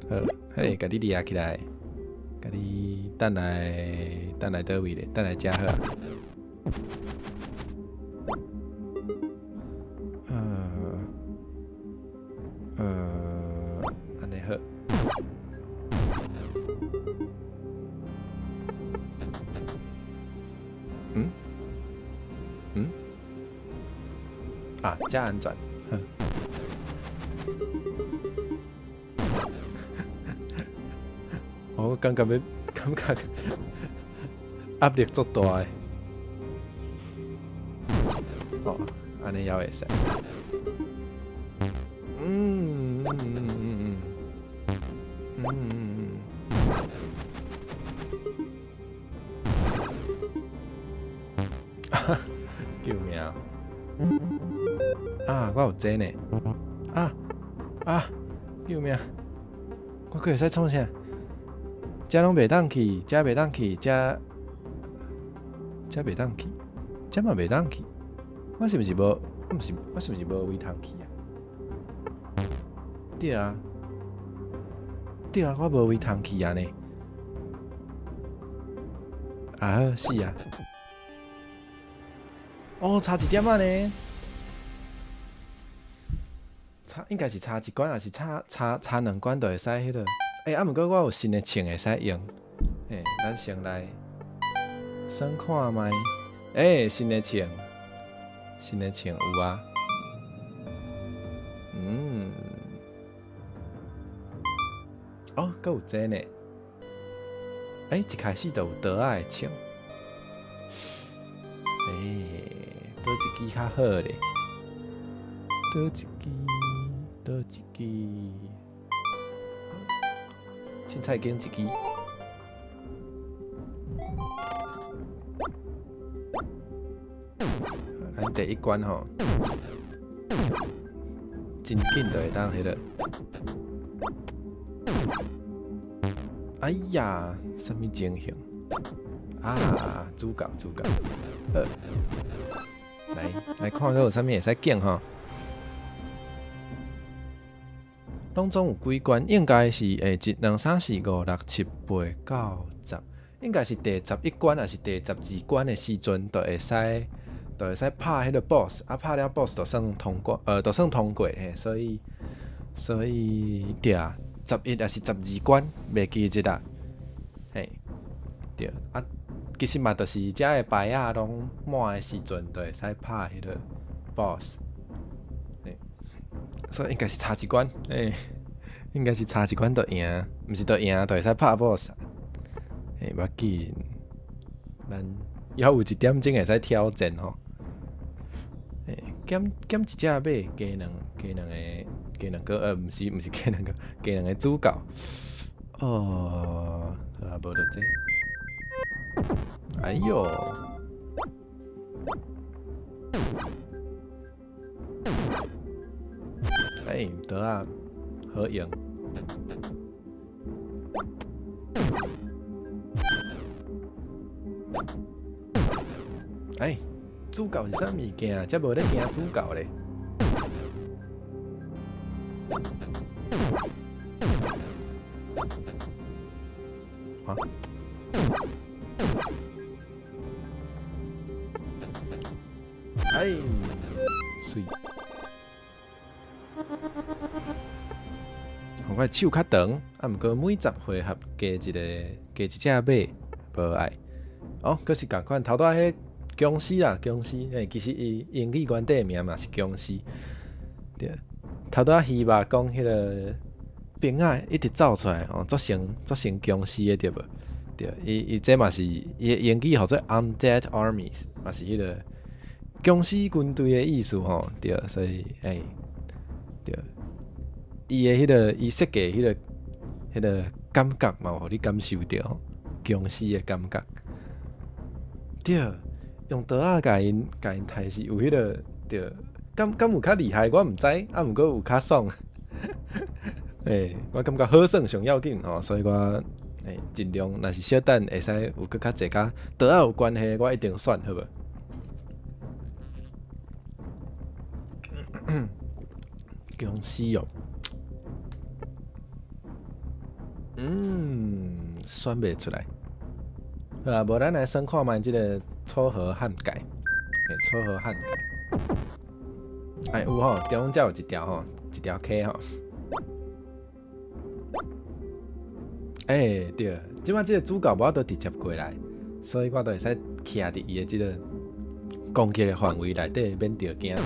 好，嘿，共你掠起來，共你等來，等來佗位咧？等來遮好。按呢好。嗯？嗯？啊，遮安全。我感覺欲，感覺壓力足大的。哦，按呢猶會使。嗯嗯嗯嗯嗯嗯嗯嗯。救命！啊，我有這呢！啊啊！救命！我閣會使創啥？遮攏袂當去，遮袂當去，遮遮袂當去，遮嘛袂當去。我是毋是無？我毋是，我是毋是無位通去啊？對啊，對啊，我無位通去啊呢。啊，是啊。哦，差一點仔呢。差應該是差一關，抑是差差差兩關就會使彼個。欸，啊，毋過我有新的槍會使用。欸，咱先來耍看覓。欸，新的槍，新的槍有啊。嗯。哦，閣有這呢。欸，一開始就有刀仔的槍。欸，佗一支較好咧？佗一支？佗一支？凊彩揀一支。咱第一關吼，真緊就會當彼個。哎呀，啥物情形？啊，主角主角，好，來來看閣有啥物會使揀吼。攏總有幾關？應該是欸，一、兩、三、四、五、六、七、八、九、十，應該是第11關，抑是第12關的時陣，就會使拍彼個 boss，啊，拍了 boss 就算通過，就算通過嘿。所以對啊，11抑是12關，袂記得啦。嘿，對啊，其實嘛，就是遮的牌仔攏滿的時陣，就會使拍彼個 boss。所以應該是差一關，欸，應該是差一關就贏，毋是就贏，就會使拍 boss。欸，無要緊，咱猶有一點鐘會使挑戰吼。欸，減減一隻馬，加兩加兩個加兩個，毋是毋是加兩個，加兩個主角。哦，好啊，無就這。哎喲！欸，刀仔好用。欸，主教是啥物件？遮無咧驚主教咧。啊？哎，媠。我的手較長，啊，毋過每10回合加一个，加一隻馬，無愛。哦，閣是仝款，頭拄仔彼殭屍啦，殭屍，欸，其實伊英語原底名嘛是殭屍。對，頭拄仔希肉講彼个兵仔一直走出來，哦，做成做成殭屍的對無？對，伊伊這嘛是伊的英語號做 Undead Armies，嘛是彼个殭屍軍隊的意思吼。對，所以欸，對。伊的彼个，伊設計彼个彼个感覺嘛，有予你感受著殭屍的感覺。對，用刀仔共𪜶共𪜶刣死，有彼个對，敢敢有較厲害，我毋知，啊，毋過有較爽。欸，我感覺好耍上要緊吼，所以我欸盡量，若是小等會使有閣較濟佮刀仔有關係，我一定選，好無？殭屍哦。嗯，選袂出來。好啊，無咱來先看覓這个楚河漢界，欸，楚河漢界。哎，有吼，中間有一條吼，一條溪吼。欸，對，這擺這个主角無法度直接過來，所以我都會使徛佇伊的這个攻擊的範圍內底，免著驚。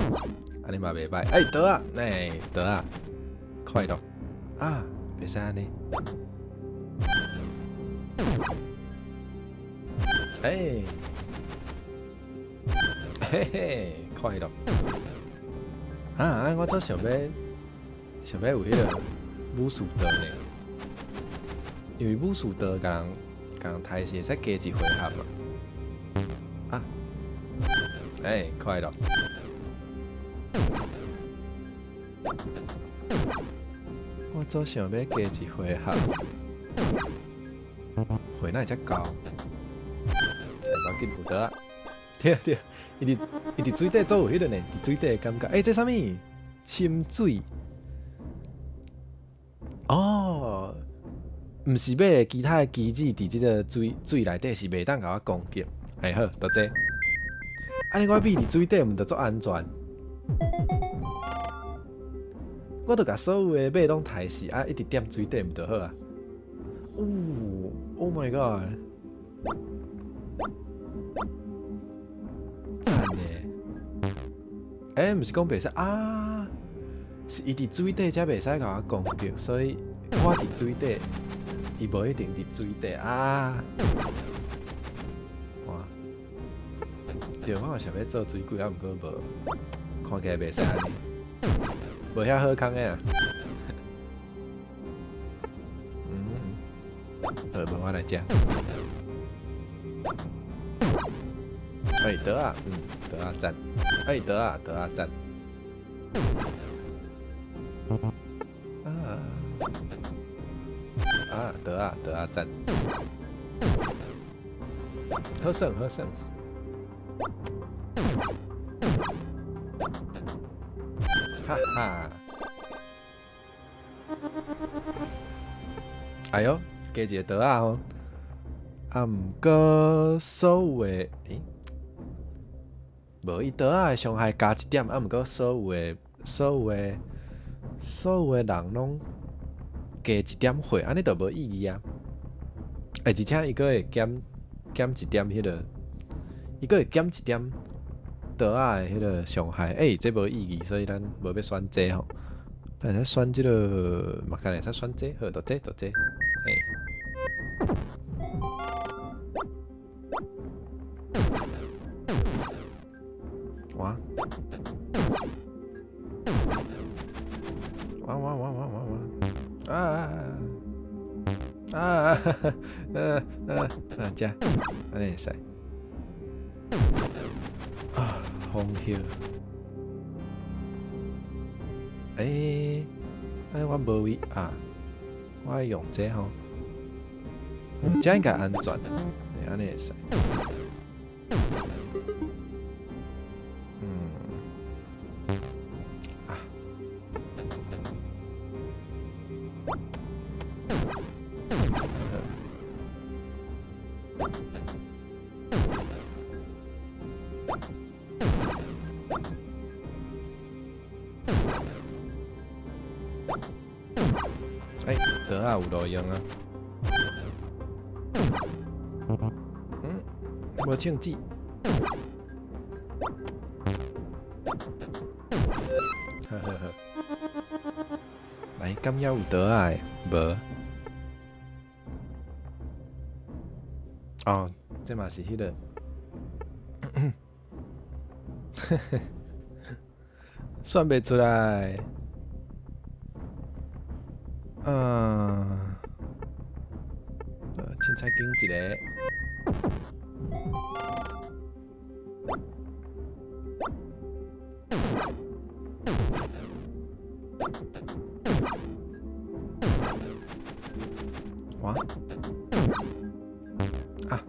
按呢嘛袂䆀。欸，刀仔，欸，刀仔，快樂啊，袂使按呢。欸，嘿嘿，快樂。啊！我足想欲想欲有彼个武士刀呢，因為武士刀共人共人刣死會使加一回合嘛。啊！欸，快樂。我足想欲加一回合，血哪會遮厚？無要緊，有刀仔。對對，伊佇伊佇水底做有彼个呢，佇水底的感覺。欸，這啥物？深水。哦，毋是馬其他的機子佇這个水水內底是袂當共我攻擊。欸好，就這。按呢我覕佇水底，毋就足安全？我著共所有的馬攏刣死，啊，一直踮水底毋就好啊？哦，Oh my god！讚呢！欸，毋是講袂使啊，是伊佇水底才袂使共我攻擊，所以我佇水底，伊無一定佇水底啊。哇！對，我嘛想欲做水鬼，啊，毋過無，看起來袂使按呢，無遐好康的啊。嗯，好，無我來食。欸，刀仔，嗯，刀仔讚。欸，刀仔，刀仔讚。啊啊，刀仔，刀仔讚。好耍，好耍。哈哈。哎喲，加一个刀仔吼。啊，毋過所有的，欸，無伊刀仔的傷害加一點，啊，毋過所有的、所有的、所有的人攏加一點血，按呢就無意義啊！欸，而且伊閣會減減一點彼个，伊閣會減一點刀仔的彼个傷害，欸，這無意義，所以咱無欲選這吼。咱會使選這个，嘛敢會使選這，好，就這，就這，欸。哇！哇哇哇哇哇哇！啊啊啊！啊啊啊！食，按呢會使。啊，紅葉。欸，按呢我無位啊，我愛用這吼，這應該安全，欸，按呢會使。欸，桌仔有路用啊。嗯，無銃子。呵呵呵。來，敢猶有桌仔的？無。哦，這嘛是彼個。算袂出來。嗯，凊彩揀一個。哇！啊！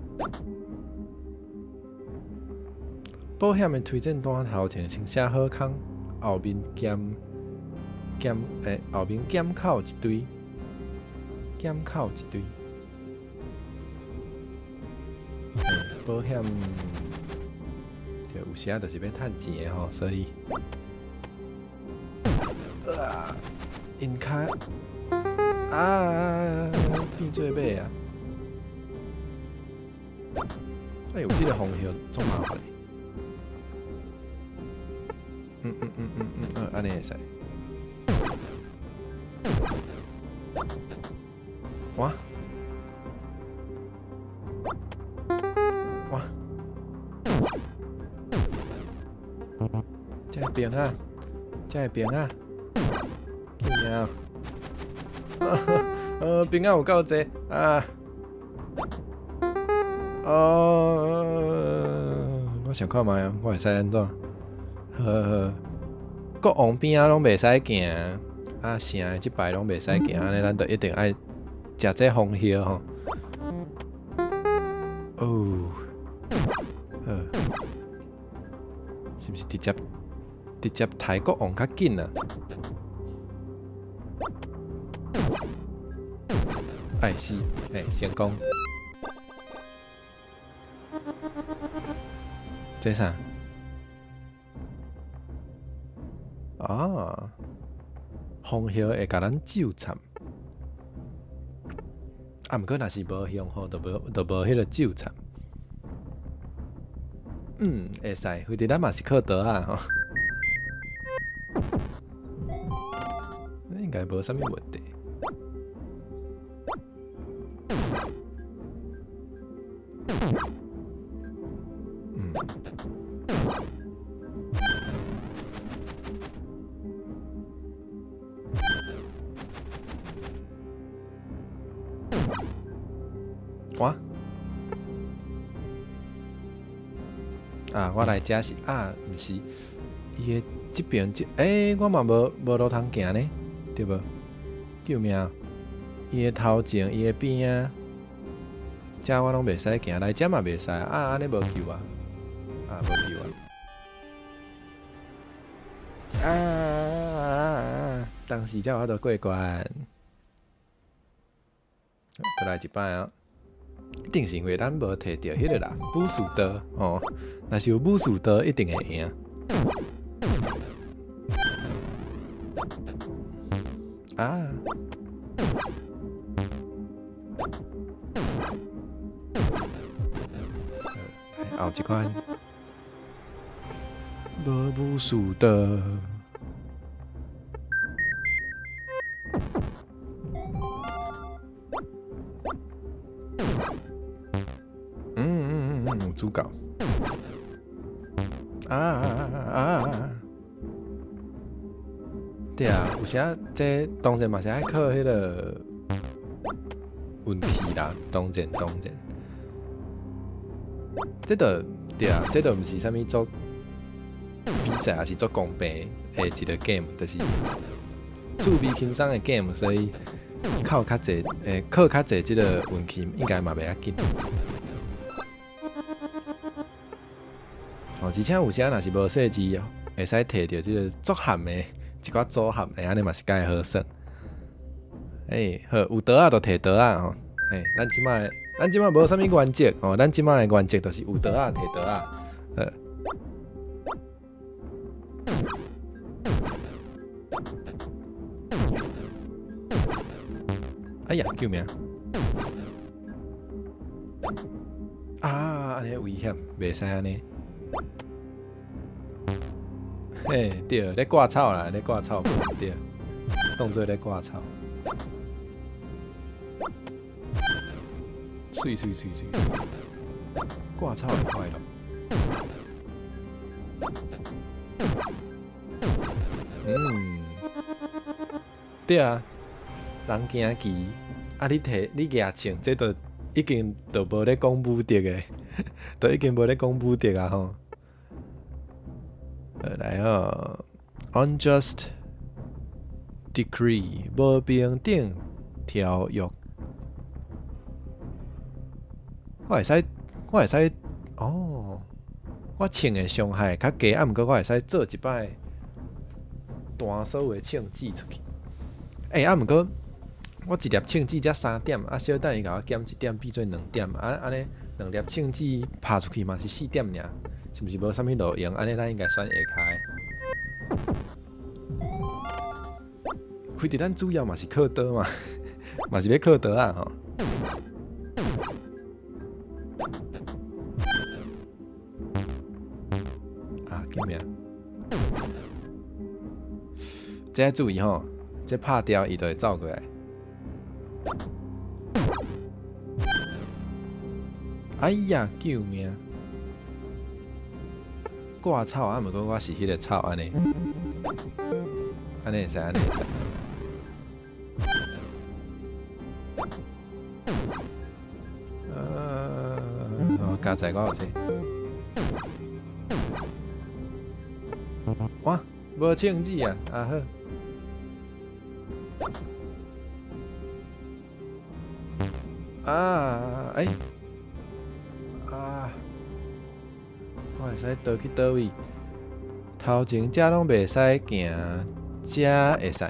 保險的推薦單頭前先寫好康，後面兼兼欸，後面減扣一堆，減扣一堆。欸，保險對，有時仔就是欲趁錢的吼，所以，啊，𪜶跤啊，變做尾啊！哎有這個方向足麻煩的。嗯嗯嗯嗯嗯，按呢會使。哇！哇！這個邊啊，這個邊啊，救命啊！邊仔有夠濟啊！哦，我想看覓啊，我會使按怎？呵呵，國王邊仔攏袂使行，啊，城的這擺攏袂使行，按呢咱就一定愛食這紅葉吼。哦，好，是毋是直接直接刣國王較緊啊？哎是，哎成功。這啥？啊，紅葉會共咱咒參。啊，毋過若是無用吼，就無就無彼個咒參。嗯，會使，反正咱嘛是靠桌仔吼。應該無啥物問題。嗯。哇！啊，我來遮是啊，毋是，伊的這邊這，欸，我嘛無無路通行呢，對無？救命！伊的頭前，伊的邊仔，遮我攏袂使行，來遮嘛袂使啊！按呢無救啊！啊，無救啊！啊！當時才有法度過關，閣來一擺啊！一定是因為咱無摕著彼個啦，武士刀哦。若是有武士刀，一定會贏。啊！後一關無武士刀。嗯嗯嗯嗯，有主角。啊啊啊啊！對啊，有時這當然嘛是愛靠彼個運氣啦，當然當然。這就對啊，這就毋是啥物做比賽，抑是做公平的一個 game，就是趣味輕鬆的 game，所以靠較濟，欸，靠較濟這個運氣應該嘛袂要緊。哦，而且有時若是無細緻，會使摕著這個足譀的一寡組合，會按呢嘛是較會好耍。欸，好，有刀仔就提刀仔吼。欸，咱這擺無啥物原則吼，咱這擺的原則就是有刀仔提刀仔。好。哎呀，救命！啊，按呢危險，袂使按呢。嘿，對，咧掛草啦，咧掛草，對，當做咧掛草。媠媠媠媠，掛草的快樂。嗯，對啊，人行棋，啊你提你舉槍，這就已經就無咧講武德的，就已經無咧講武德啊吼。來哦，unjust decree，無平等條約。我會使，我會使，哦，我銃的傷害較低，啊，毋過我會使做一擺彈所有的銃子出去。欸，啊，毋過我一粒銃子才3點，啊，小等伊共我減一點，變做2點，啊，按呢兩粒銃子拍出去嘛是4點爾，是毋是無啥物路用？按呢咱應該選下跤的。反正咱主要嘛是靠刀嘛，嘛是欲靠刀仔吼。啊，救命！這愛注意吼，這拍掉伊就會走過來。哎呀，救命！掛草啊，毋過我是彼个草按呢，按呢會使，按呢會使。哦，佳哉我有這。哇，無銃子啊，啊好。啊，欸，啊，我會使倒去佗位？頭前遮攏袂使行，遮會使。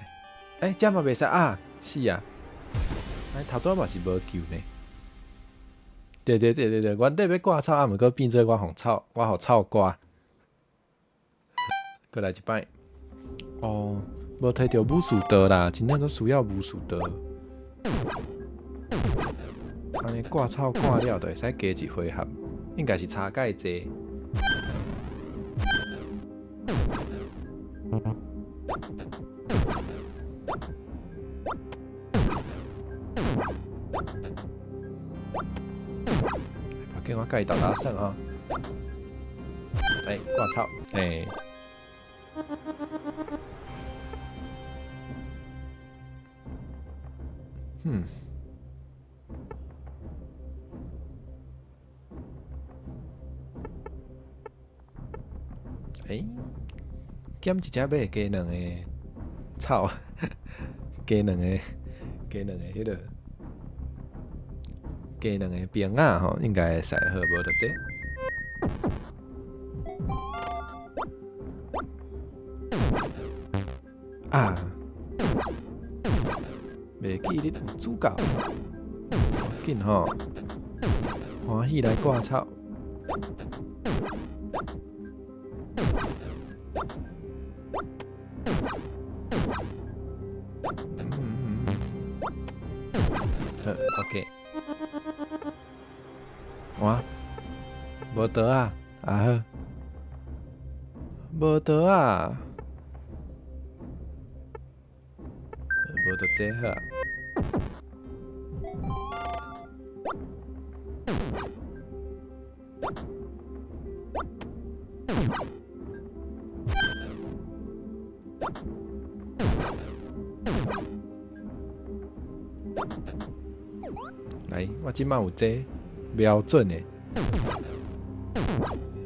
欸，遮嘛袂使啊！死啊！哎，頭拄仔嘛是無救呢。對對對對對，原底欲掛草，啊，毋過變做我予草，我予草掛。閣來一擺。哦，無提著武士刀啦，真正足需要武士刀。按呢掛草掛了，就會使加一回合，應該是差蓋濟。叫我共伊鬥鬥耍啊！欸，掛草，欸。嗯。欸，減一隻馬加兩个草，加兩个，加兩个彼个，加兩个兵仔吼，應該會使好，無就這。啊！袂記得有主教，緊吼，歡喜來掛草。嗯，好，OK。哇，無刀啊，啊好，無刀啊，無就這好啊。來，我這擺有這瞄準的，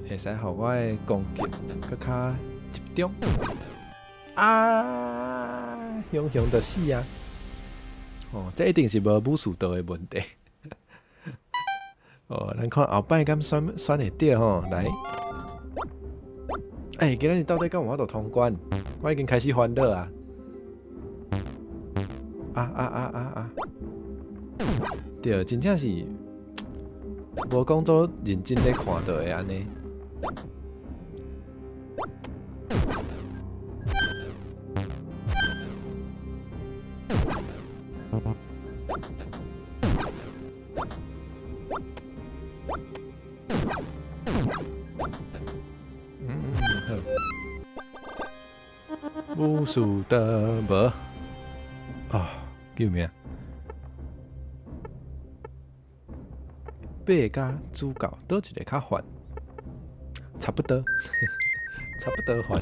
會使予我的攻擊閣較集中。啊，雄雄就死啊！哦，這一定是無武士刀的問題。哦，咱看後擺敢選選會著吼，來。欸，今仔日到底敢有法度通關？我已經開始煩惱啊！啊啊啊啊啊！對，真正是無講做認真咧看就會按呢。嗯，好。武士刀無啊，救命！八佮主教佗一个較煩？差不多，差不多煩。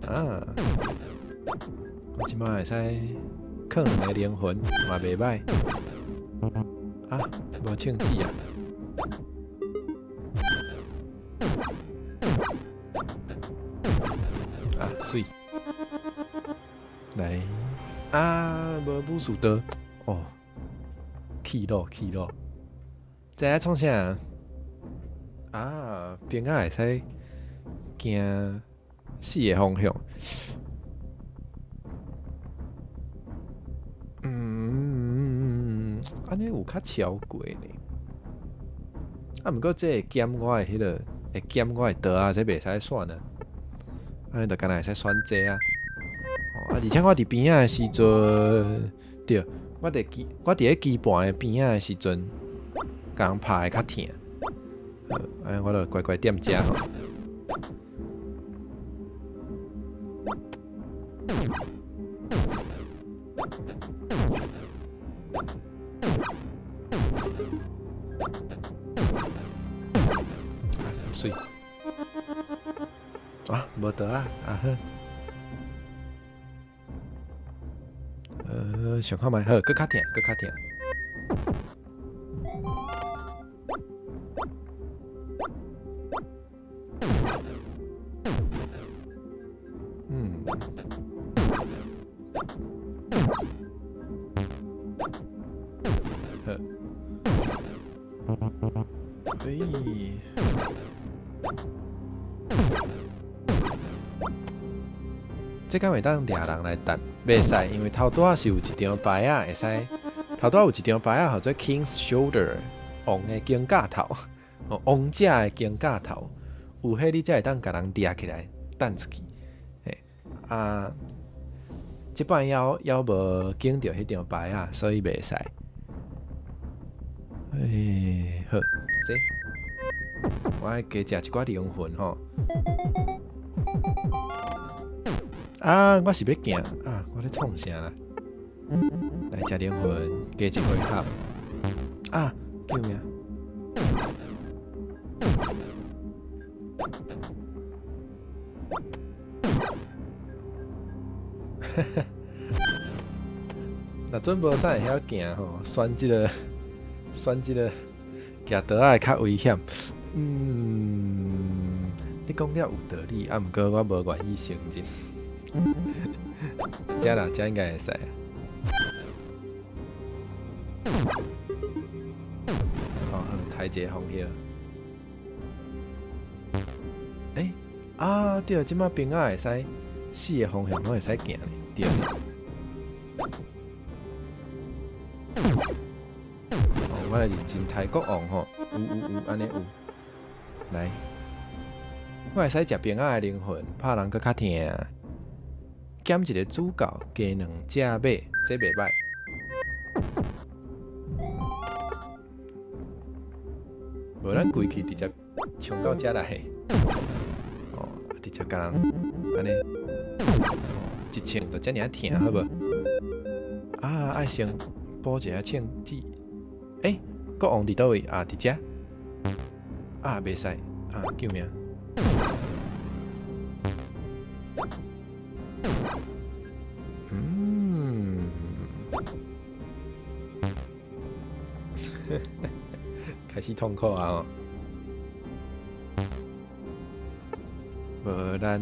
啊，我這擺會使囥兩个靈魂，嘛袂䆀。啊，無銃子啊！啊，媠。來，啊，無武士刀，哦，氣咯氣咯，這愛創啥？啊，兵仔會使行四个方向。嗯，按呢有較超過呢。啊，毋過這會減我的彼个，會減我的刀啊，這袂使選啊。按呢就敢若會使選這啊。哦，啊，而且我佇邊仔的時陣，對，我佇咧棋盤的邊仔的時陣，共人拍會較疼。好，按呢我就乖乖踮遮吼。媠。啊，無刀啊，啊好。想看覓，好，閣較疼，閣較疼。嗯。好。欸。這敢會當掠人來擲？袂使，因為頭拄仔是有一張牌仔會使，頭拄仔有一張牌仔號做 King's Shoulder，王的肩胛頭，哦，王者的肩胛頭，有彼你才會當共人掠起來，擲出去。嘿，啊，這擺猶猶無揀著彼張牌仔，所以袂使。欸，好，這我愛加食一寡靈魂吼。啊！我是欲行啊！我咧創啥啦？來食靈魂，加一回合。啊！救命！哈哈，若準無啥會曉行吼，選這个，選這个，舉刀仔會較危險。嗯，你講了有道理，啊，毋過我無願意承認。遮啦，遮應該會使。哦，好，刣一个紅葉。欸，啊，對，這擺兵仔會使四个方向攏會使行呢，對。哦，我來認真刣國王吼，有有有，按呢有。來，我會使食兵仔的靈魂，拍人閣較疼。減一个主教，加兩隻馬，這袂䆀。無咱規氣直接衝到遮來，哦，直接共人按呢，一銃就遮爾疼，好無？啊，愛先補一下銃子。欸，國王佇佗位？啊，佇遮。啊，袂使，啊，救命！嗯，開始痛苦啊！無咱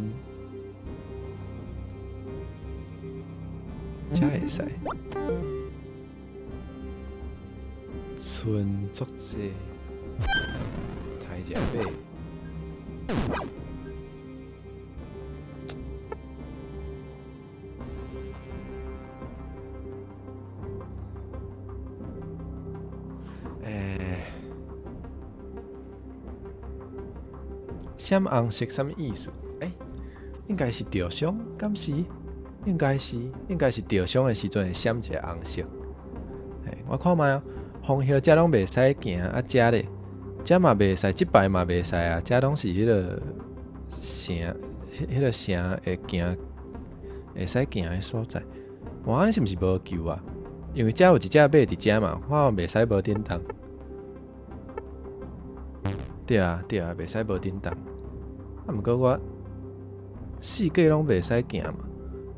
遮會使，賰足濟，刣一下馬。閃紅色啥物意思？欸，應該是著傷，敢是？應該是，應該是著傷的時陣會閃一个紅色。欸，我看覓哦，紅葉遮攏袂使行，啊遮咧，遮嘛袂使，這擺嘛袂使啊，遮攏是彼个城，彼个城會行，會使行的所在。哇，按呢是毋是無救啊？因為遮有一隻馬佇遮嘛，我袂使無振動。對啊，對啊，袂使無振動。啊，毋過我四界攏袂使行嘛。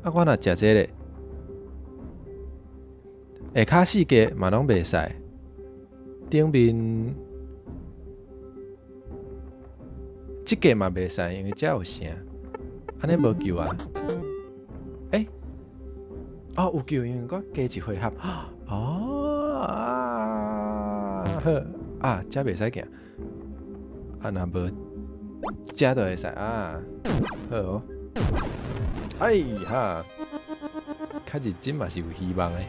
啊，我若食這个，下跤四界嘛攏袂使。頂面這个嘛袂使，因為遮有城。按呢無救啊？欸，哦，有救，因為我加一回合。哦，啊，好，啊，遮袂使行。啊，若無，遮就會使啊。好哦。哎哈，較認真嘛是有希望的。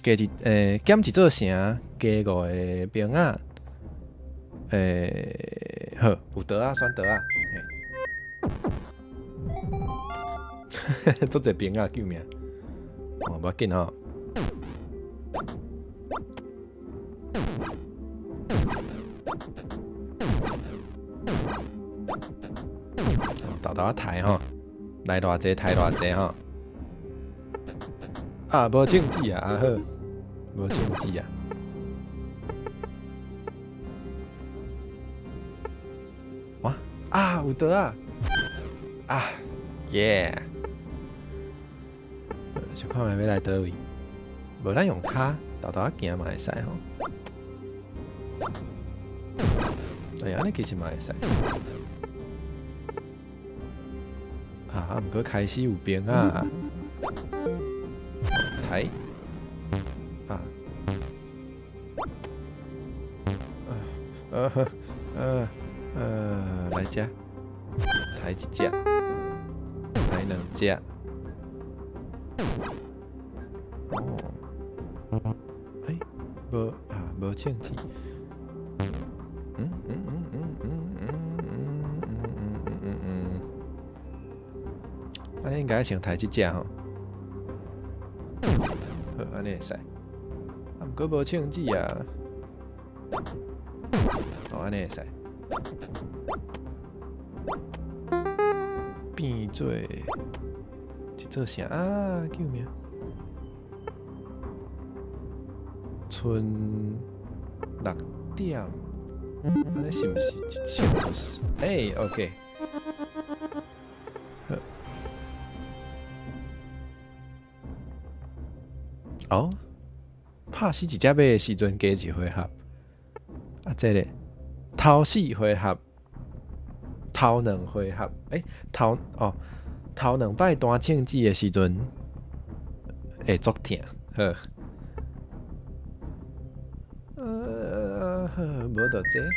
加一減一座城，加五个兵仔。欸，好，有桌仔選桌仔。嘿，足濟兵仔，救命！哦，無要緊吼。沓沓仔刣吼，來偌濟刣偌濟吼。啊，無銃子啊，啊好，無銃子啊。哇，啊，有桌仔，啊，耶！小看覓欲來佗位，無咱用跤沓沓仔行嘛會使吼。哎，按呢其實嘛會使。啊，毋過開始有兵啊！刣啊！來遮，刣一隻，刣兩隻。哦，欸，無啊，無銃子。按呢應該先刣這隻吼，好，按呢會使。啊，毋過無銃子啊。哦，按呢會使。變做一座城啊！救命！賰六點，按呢是毋是一千就是？欸，OK。好。哦，拍死一隻馬的時陣加一回合。啊，這个頭四回合，頭兩回合，欸，頭哦，頭兩擺彈銃子的時陣會足疼，好。好，無就這。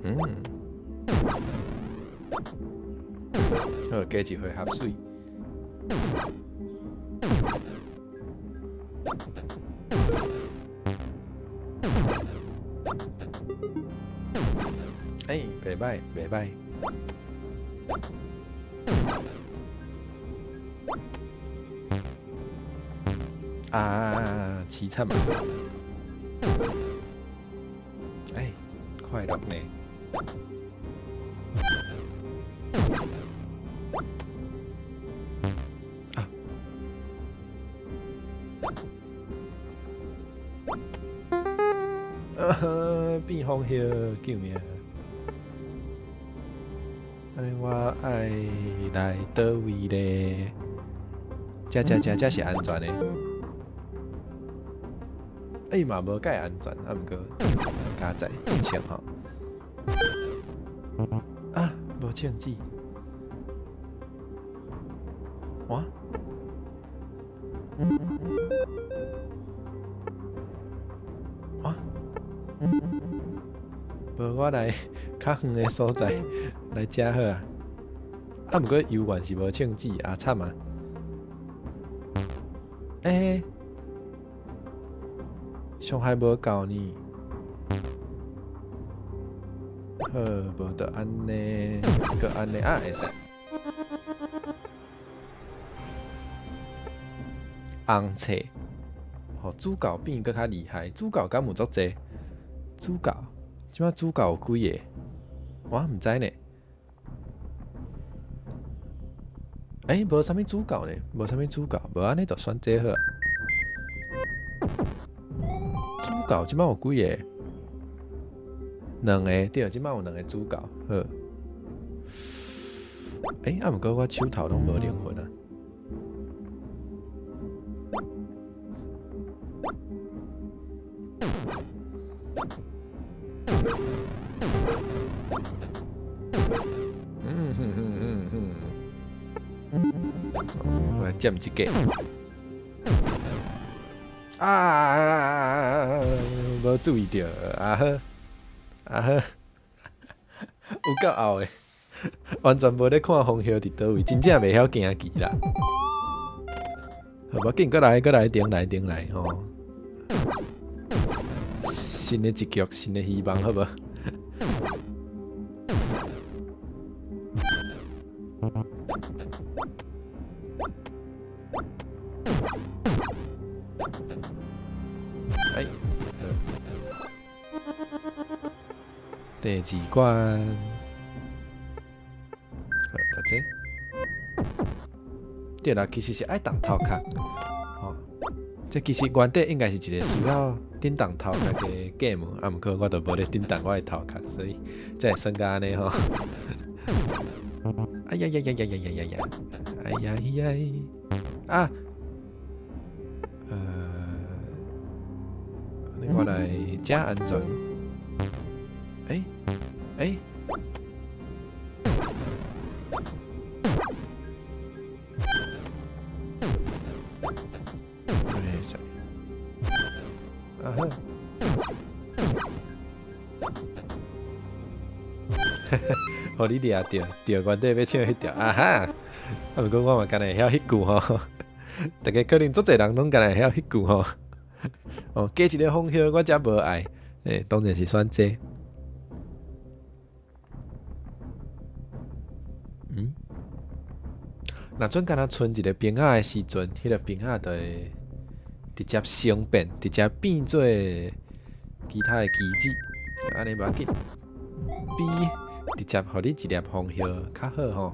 嗯，好，加一回合媠。欸，袂䆀，袂䆀。啊，凄慘啊！欸，快樂呢。啊！變風葉，救命！按呢我愛來佗位咧？遮遮遮遮是安全的。欸嘛無蓋安全，啊毋過加載一千吼。啊，無銃子。哇！哇！無我來較遠的所在來遮好啊。啊，毋過猶原是無銃子啊，慘啊！欸，傷害無夠呢。好，無就按呢，閣按呢啊，會使。紅冊，吼，主教變閣較厲害，主教敢有足濟？主教，這擺主教有幾个？我毋知呢。欸，無啥物主教呢，無啥物主教，無按呢就選這好。主教這擺有幾个？兩个，對，這擺有兩个主教，好。欸，啊，毋過我手頭攏無靈魂啊。嗯哼哼哼哼，我來佔一個。啊！無注意著，啊好，啊好，有夠後的，完全無咧看方向佇佗位，真正袂曉行棋啦。好，無緊，閣來，閣來，頂來，頂來，吼。新的一局，新的希望，好無？哎，第二關，好，就這。對啦，其實是愛動頭殼，吼，這其實原底應該是一個需要振動頭殼的 game，啊，毋過我都無咧振動我的頭殼，所以才會算甲按呢吼。哎呀呀呀呀呀呀呀呀！哎呀呀！啊！我來遮安全。欸欸！袂使。啊好。予你掠著，著原底欲唱彼條啊哈！啊，毋過我嘛敢若會曉彼句吼，大家可能足濟人攏敢若會曉彼句吼。哦，加一个方向我才無愛，欸，當然是選這。嗯？若準敢若賰一个兵仔的時陣，彼个兵仔就會直接生變，直接變做其他的棋子，按呢無要緊。比直接予你一粒紅葉較好吼。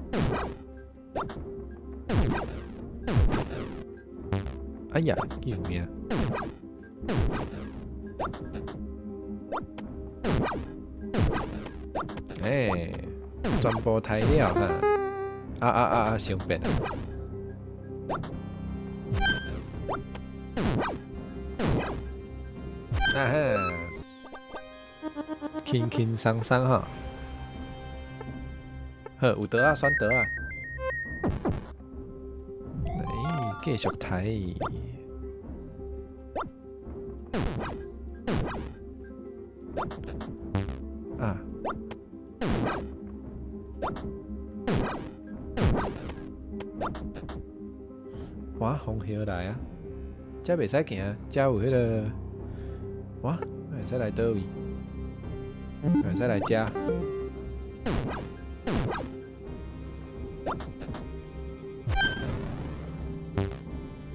哎呀，救命！欸，全部刣了哈！啊啊啊啊！生變啊！啊哈！輕輕鬆鬆哈。好，有桌仔選桌仔。來，繼續刣。啊！哇，紅葉來啊！這袂使行，這有彼个，哇，會使來佗位？會使來遮？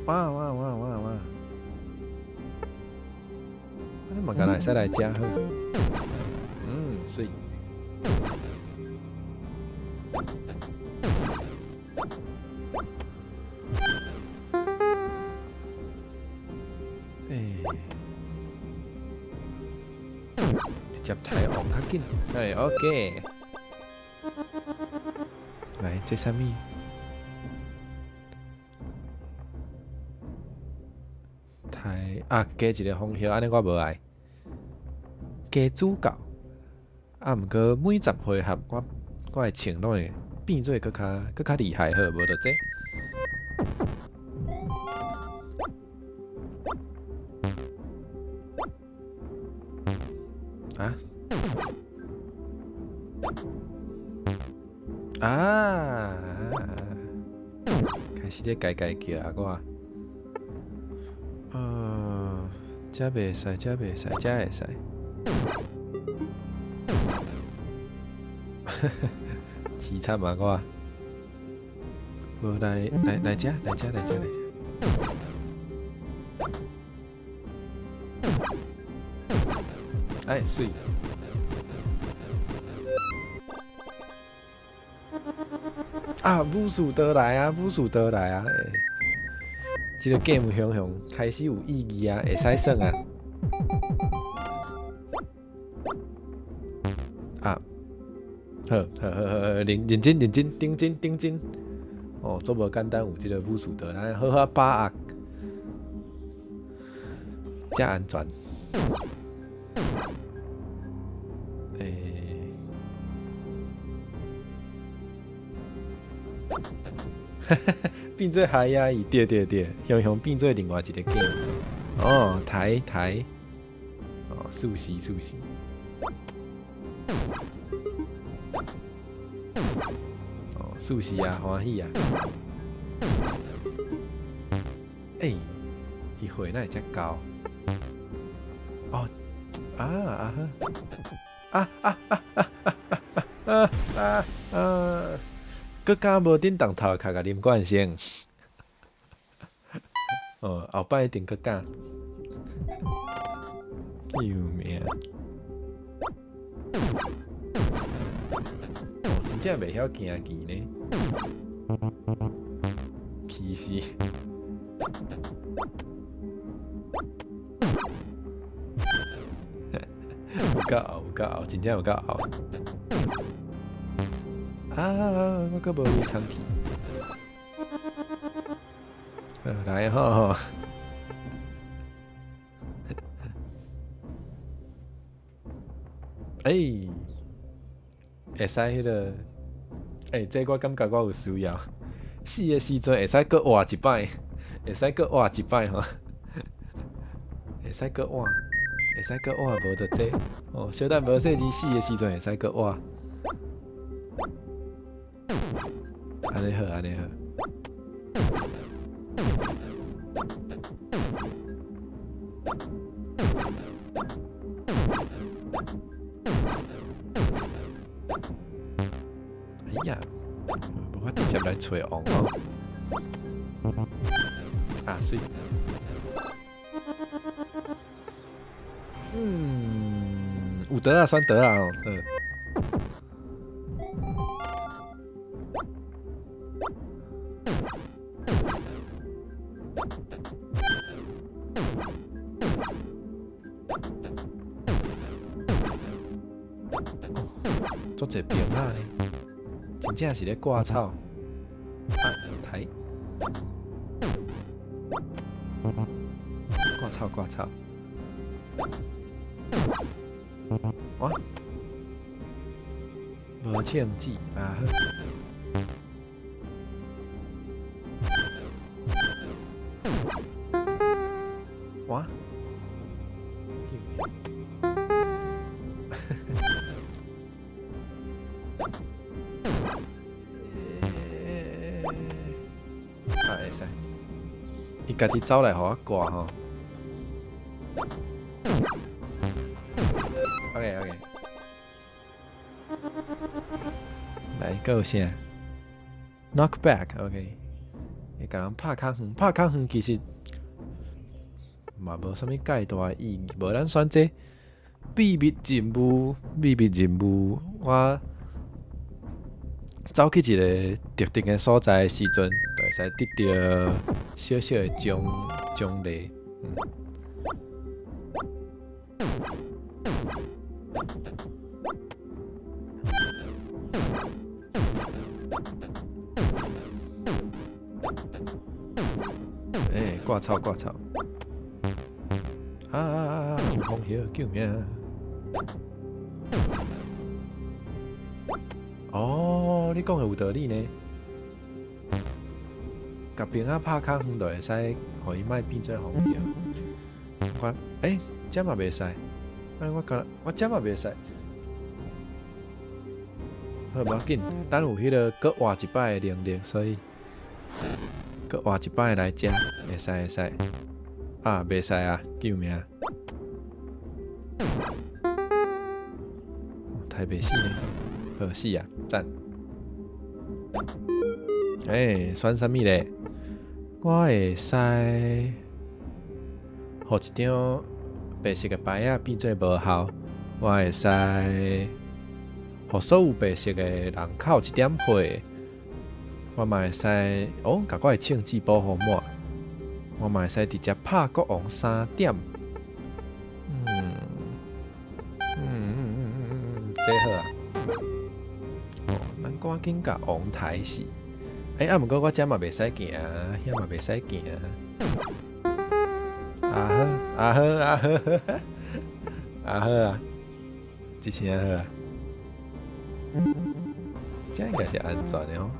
哇哇哇哇哇！你嘛敢若會使來遮好？嗯，媠。欸，直接刣王較緊。哎，OK。來，這啥物？刣啊，加一个方向，按呢我無愛。加主教，啊，毋過每十回合我我的銃攏會變做閣較閣較厲害，好，無就這。啊？啊！開始咧改改叫啊，我。遮袂使，遮袂使，遮會使。凄慘啊！我，無來來來遮，來遮，來遮，來遮。哎，媠。啊，武士刀來啊，武士刀來啊！欸，這個 game 雄雄開始有意義啊，會使耍啊！啊，好，好，好，好，認認真認真，認真認真。哦，足無簡單，有這個武士刀，來好好把握，才安全。欸，變做海鴨伊，對對對，雄雄變做另外一個 game。哦，台台，哦，熟悉熟悉。哦，熟悉啊，歡喜啊。欸，伊血哪會遮高？哦，啊啊啊啊啊啊啊啊啊！閣敢無振動頭殼共林冠生？哦，後擺一定閣敢。救命！哦，真正袂曉行棋呢，氣死！有夠後，有夠後，真正有夠後。啊！我閣無入空氣。來吼！欸，會使彼個，欸，這我感覺我有需要。死的時陣會使閣活一擺，會使閣活一擺吼。會使閣活，會使閣活，無就這。哦，小等無細膩死的時陣會使閣活。按呢好，按呢好。哎呀，無法直接來揣王哦。啊，媠。嗯，有得啊，算得啊哦，對。足濟兵仔呢，真正是咧割草。啊，抬，割草割草。哇，無銃子啊！哇！啊，會使，伊家己走來予我掛吼。OK OK，來，閣有啥？Knock back，OK，會共人拍較遠，拍較遠其實嘛無啥物介大意義，無咱選這秘密任務，秘密任務，我走去一個特定的所在的時陣，就會使得著小小的獎獎勵。欸，割草割草！啊啊啊啊！有風葉，救命！哦，你講的有道理呢。共兵仔拍較遠，就會使予伊莫變做紅葉。我欸，這嘛袂使。我敢我這嘛袂使。好，無要緊，咱有彼個閣活一擺的能力，所以閣活一擺來遮，會使會使。啊，袂使啊，救命！哦，台北市呢？好死啊，讚！欸，選啥物咧？我會使予一張白色的牌仔變做無效，我會使予所有白色的人扣一點血，我嘛會使哦，共我的銃子保護滿，我嘛會使直接拍國王三點。這好啊！哦，咱趕緊共王刣死。欸，啊，毋過我遮嘛袂使行，遐嘛袂使行。啊好，啊好，啊好，啊好啊，這聲好啊，這應該是安全的吼。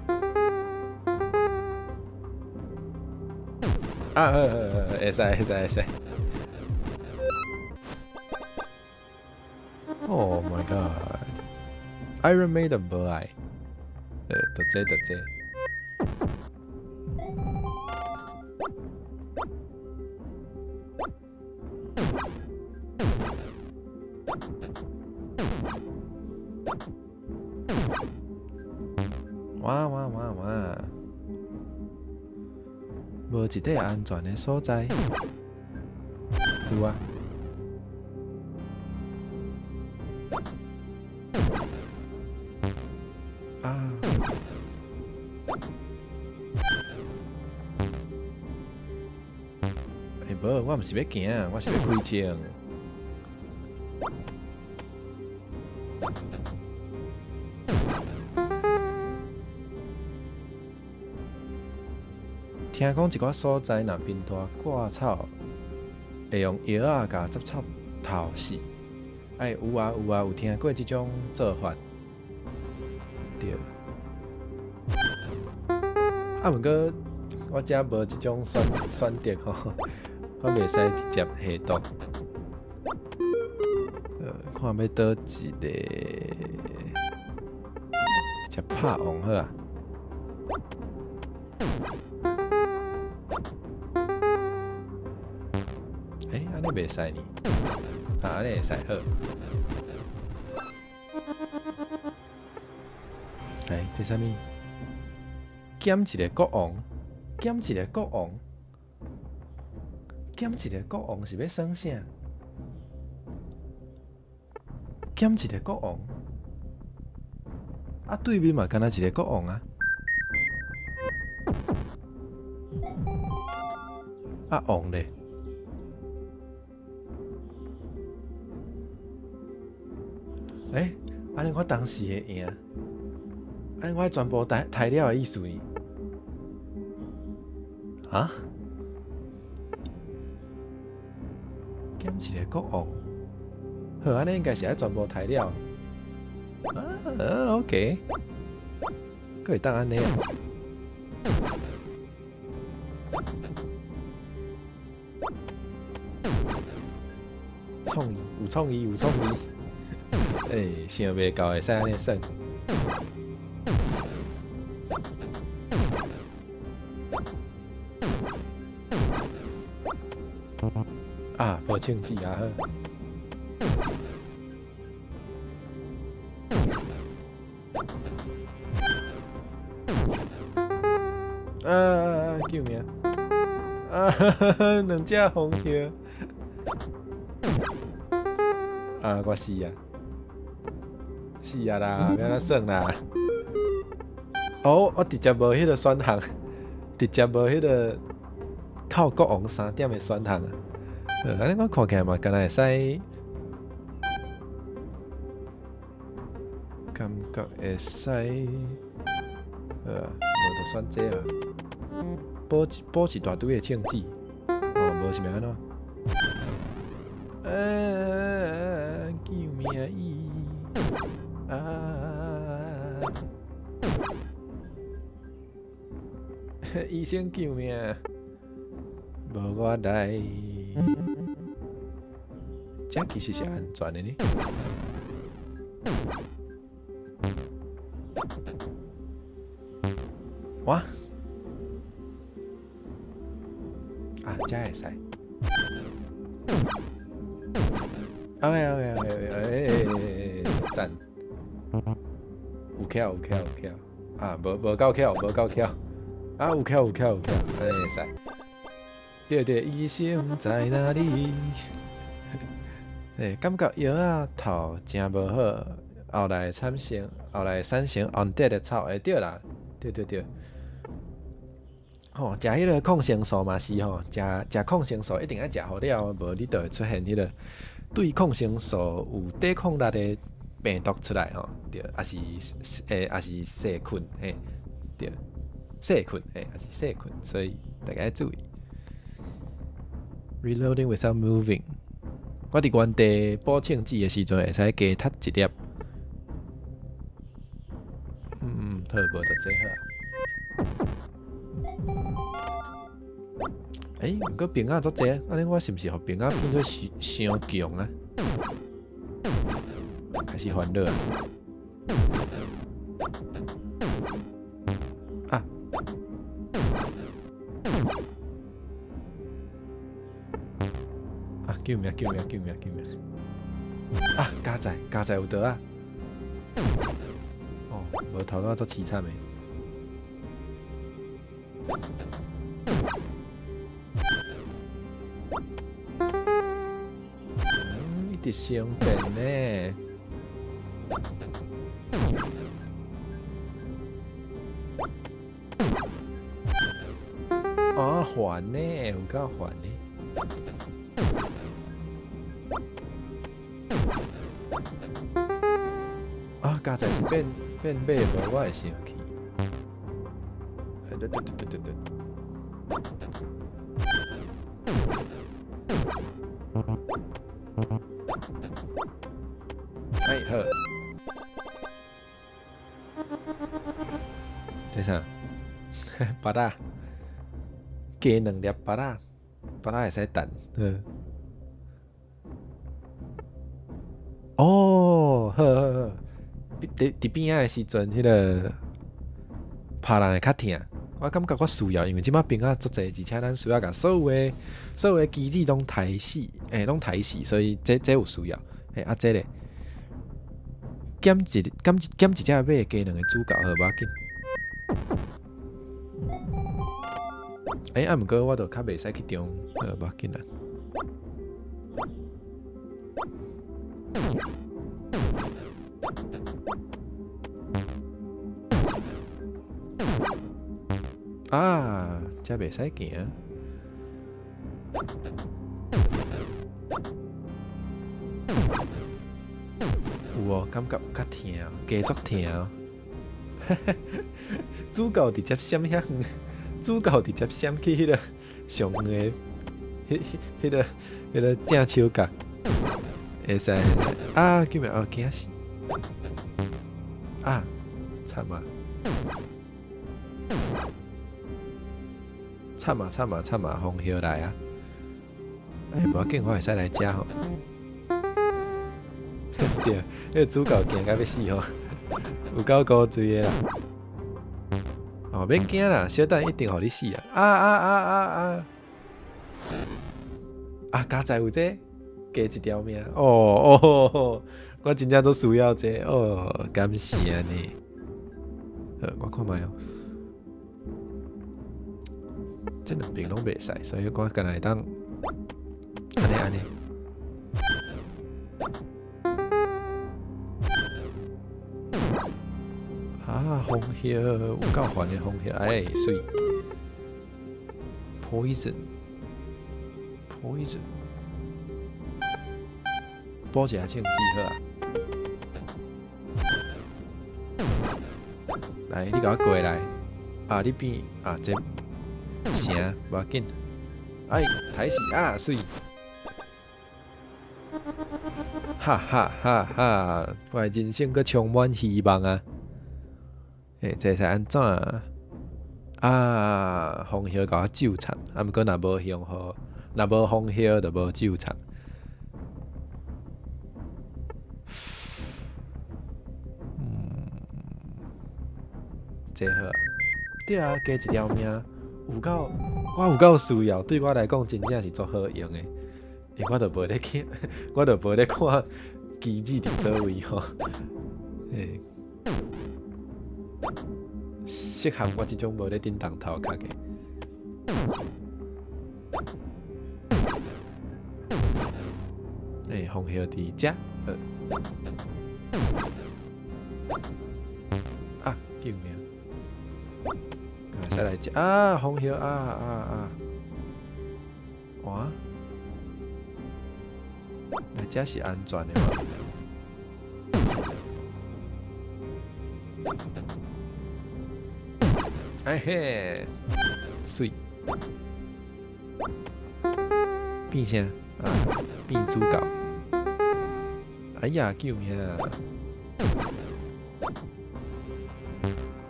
啊好好好，會使會使會使。Oh my god！Iron Maiden 無愛，就這就這。哇哇哇哇！無一塊安全的所在。有啊。啊！欸，無，我毋是欲行，我是欲開槍。聽講一寡所在若貧惰割草，會用藥仔共雜草頭死。哎，有啊有啊，有聽過這種做法。對。啊，毋過我遮無這種選擇吼，我袂使直接下毒。看欲佗一个，直接拍王好啊。欸，按呢袂使呢？啊，按呢會使好。來，這啥物？減一个國王，減一个國王，減一个國王是欲耍啥？減一個國王，啊，對面嘛敢若一个國王啊。啊，王咧？欸，按呢我當時會贏，按呢我全部刣刣了的意思呢？啊？減一个國王，好，按呢應該是愛全部刣了。啊，OK，閣會當按呢啊？創意有創意有創意，欸，想袂到會使按呢耍。啊，無銃子啊好。啊！救命！啊哈哈，兩隻紅葉。啊！我死啊！死啊啦！欲按怎耍啦？哦，我直接無彼个選項，直接無彼个扣國王三點的選項啊！按呢我看起來嘛，敢若會使，感覺會使，無就選這啊，補一大堆的銃子，哦，無是欲按怎？啊！救命伊！啊！醫生救命！無我來，這其實是安全的呢。哇！啊，這會使。OK OK OK，欸，讚！有巧有巧有巧，啊，無無夠巧，無夠巧，啊，有巧有巧有巧，會使。對對，醫生在哪裡？欸，感覺藥仔頭誠無好，後來產生後來產生 undead 的草，欸對啦，對對對。吼，食彼個抗生素嘛是吼，食食抗生素一定愛食予了，無你就會出現彼個對抗生素有抵抗力的病毒出來吼，對，抑是欸，抑是細菌，嘿，對，細菌，嘿，抑是細菌，所以大家愛注意。Reloading without moving。我佇原地補銃子的時陣，會使加踢一粒。嗯，好，無就這好。欸，毋過兵仔足濟，按呢我是毋是予兵仔變做傷傷強啊？開始煩惱啊！啊！啊！救命！救命！救命！救命！啊！加載加載有得啊！哦，無頭拄仔足淒慘的。嗯，一直生電呢。啊，煩呢，有夠煩呢。啊，加載是變變馬無，我會生氣。對對對對對對。哎好。這啥？芭樂，加兩粒芭樂，芭樂會使彈。嗯。哦，好好好。佇佇邊仔的時陣，彼個拍人會較疼。我感覺我需要，因為這擺兵仔足濟，而且咱需要共所有的所有的機制攏刣死，欸，攏刣死，所以這這有需要。欸，啊，這咧減一減一減一隻馬，加兩個主角，好無要緊。欸，啊，毋過我著較袂使去中，好，無要緊啦。啊，這袂使行。有哦，感覺有較疼，加足疼。主角直接閃遐遠，主角直接閃去彼個上遠的，彼、彼、彼個、彼個正手角，會使啊！救命！哦，驚死！啊，慘啊！慘啊慘啊慘啊！風葉來啊！欸，無要緊，我會使來遮吼。對，彼個主角驚甲欲死吼，有夠古錐的啦！哦，免驚啦，小等一定予你死啊！啊啊啊啊啊！啊，佳哉有這加一條命哦哦！我真正足需要這個哦，感謝呢。好，我看覓哦。這兩邊攏袂使，所以我敢若會當按呢按呢。啊，紅葉有夠煩的紅葉，哎，媠。Poison，poison，補一下銃子好啊。來，你共我過來。啊，你變啊，這城無要緊。哎，刣死啊，媠。哈哈哈哈！我的人生閣充滿希望啊！欸，這是按怎？啊，楓葉共我咒慘，啊，毋過若無紅葉，若無楓葉就無咒慘。嗯，這好啊，對啊，加一條命。有夠，我有夠需要，對我來講真正是足好用的。因為我都無咧看，我都無咧看機制佇佗位吼。欸，適合我這種無咧叮當頭殼的。欸，紅葉佇遮，啊，救命！會使來遮啊，紅葉啊啊啊！哇！來遮是安全的嗎？哎嘿，媠！變啥？啊，變主角！哎呀，救命啊！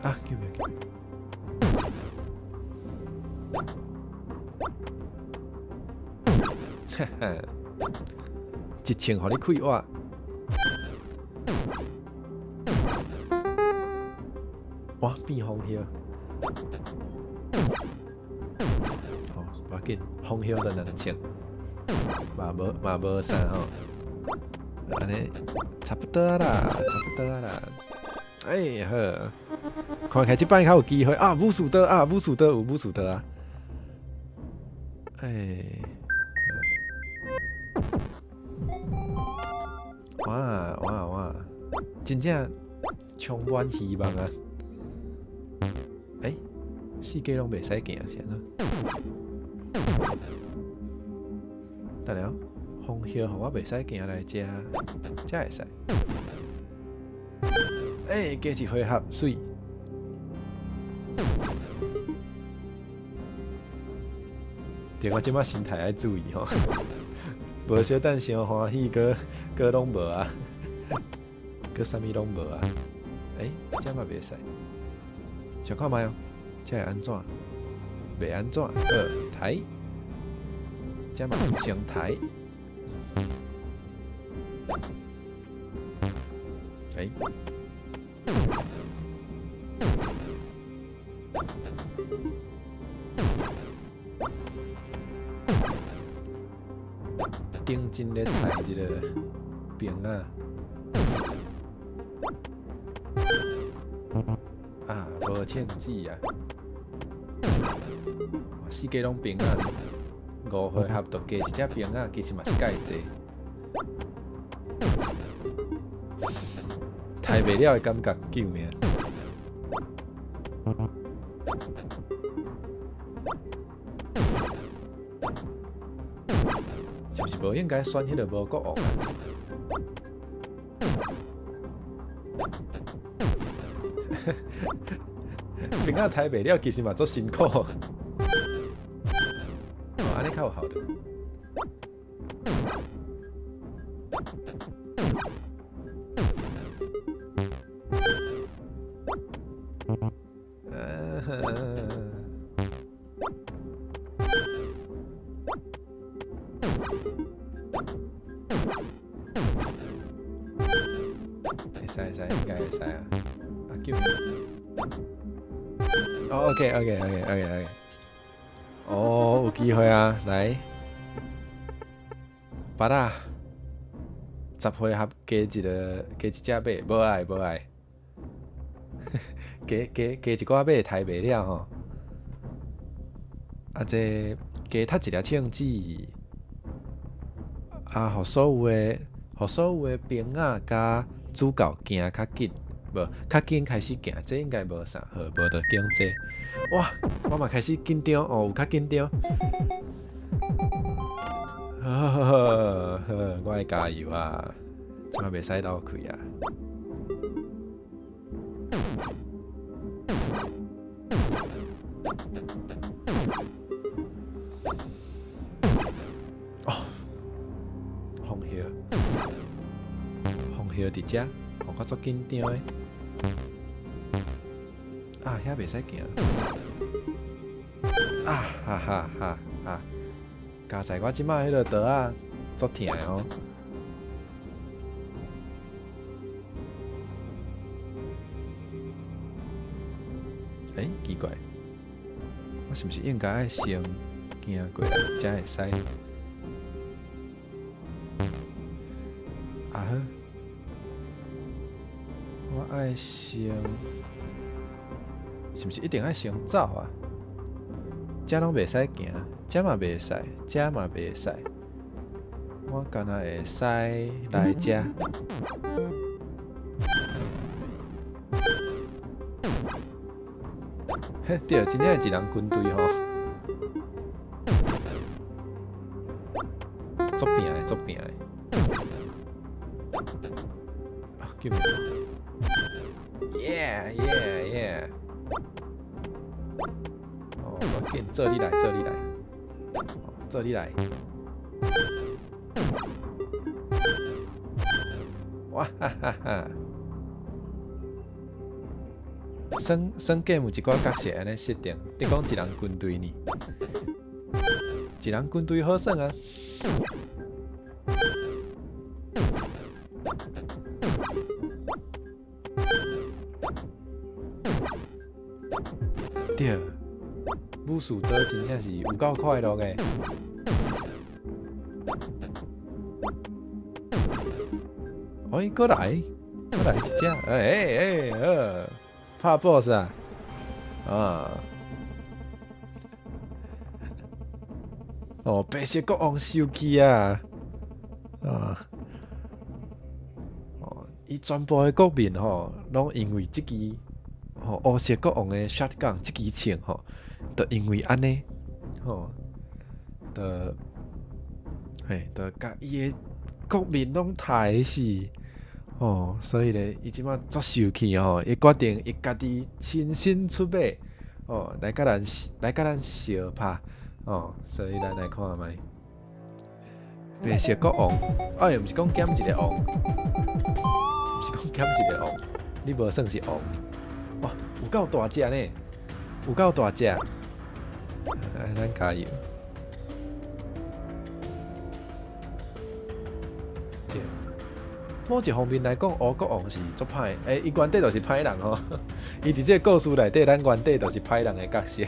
啊，救命！救命！哈哈，一槍予你開我。哇，變紅葉。哦，無要緊，紅葉就兩槍，嘛無嘛無啥吼。按呢差不多啦，差不多啦。哎好，看起來這擺較有機會啊！武士刀啊，武士刀有武士刀啊！哎，哇哇哇！真正充滿希望啊！欸，四界攏袂使行，是按怎？等下，紅葉予我袂使行來遮，遮會使。欸，加一回合，媠。對，我這擺心態愛注意吼，無小等傷歡喜，閣閣攏無啊，閣啥物攏無啊。欸，這嘛袂使。想看覓哦，這會按怎？袂按怎？好，抬。這嘛先抬。欸。頂真咧抬這個兵仔。啊，無銃子啊！四界攏兵仔，五回合就加一隻兵仔，其實嘛是蓋濟。抬袂了的感覺，救命！是毋是無應該選彼個無國王啊？兵仔抬袂了，其實嘛足辛苦。哦，按呢較有效率。會使會使，應該會使啊。啊，救命！哦，OK，OK，OK，OK，OK。哦，有機會啊，來，巴拉，10回合加一个，加一隻馬，無愛無愛，加加加一寡馬刣袂了吼。啊，這加讀一粒銃子，啊，予所有的，予所有的兵仔佮主教行較緊，無較緊開始行，這應該無啥好，無就揀這。哇，我嘛開始緊張哦，有較緊張。好好好，好，我愛加油啊！這擺袂使漏氣啊！哦，紅葉，紅葉佇遮，我足緊張的。啊，遐袂使行。啊哈哈哈哈！佳哉我這擺彼个桌仔足疼的哦。欸，奇怪，我是毋是應該愛先行過來才會使？啊好，我愛先，是毋是一定愛先走啊？遮攏袂使行，遮嘛袂使，遮嘛袂使。我敢若會使來遮。嘿，對，真正是一人軍隊吼，足拼的，足拼的。啊，救命！Yeah yeah yeah！哦，我緊，做你來，做你來，做你來。哇哈哈哈！算算 game 有一寡角色按呢設定，你講一人軍隊呢？一人軍隊好耍啊！對，武士刀真正是有夠快樂的。哎，過來，過來一隻，欸欸好，拍 boss 啊，啊，哦，白色國王生氣啊，啊，哦，伊全部的國民吼，攏因為這支吼烏色國王的 shotgun 這支槍吼，就因為按呢，吼，就，嘿，就共伊的國民攏刣死，哦，所以咧，伊這擺足生氣吼，伊決定伊家己親身出馬，哦，來共咱相拍，哦，所以咱來看覓，白色國王，哎，毋是講減一個王，毋是講減一個王，你無算是王，哇，有夠大隻呢，有夠大隻，來，咱加油。對，某一方面來講，烏國王是足歹，欸，伊原底就是歹人吼。伊佇這個故事內底，咱原底就是歹人的角色。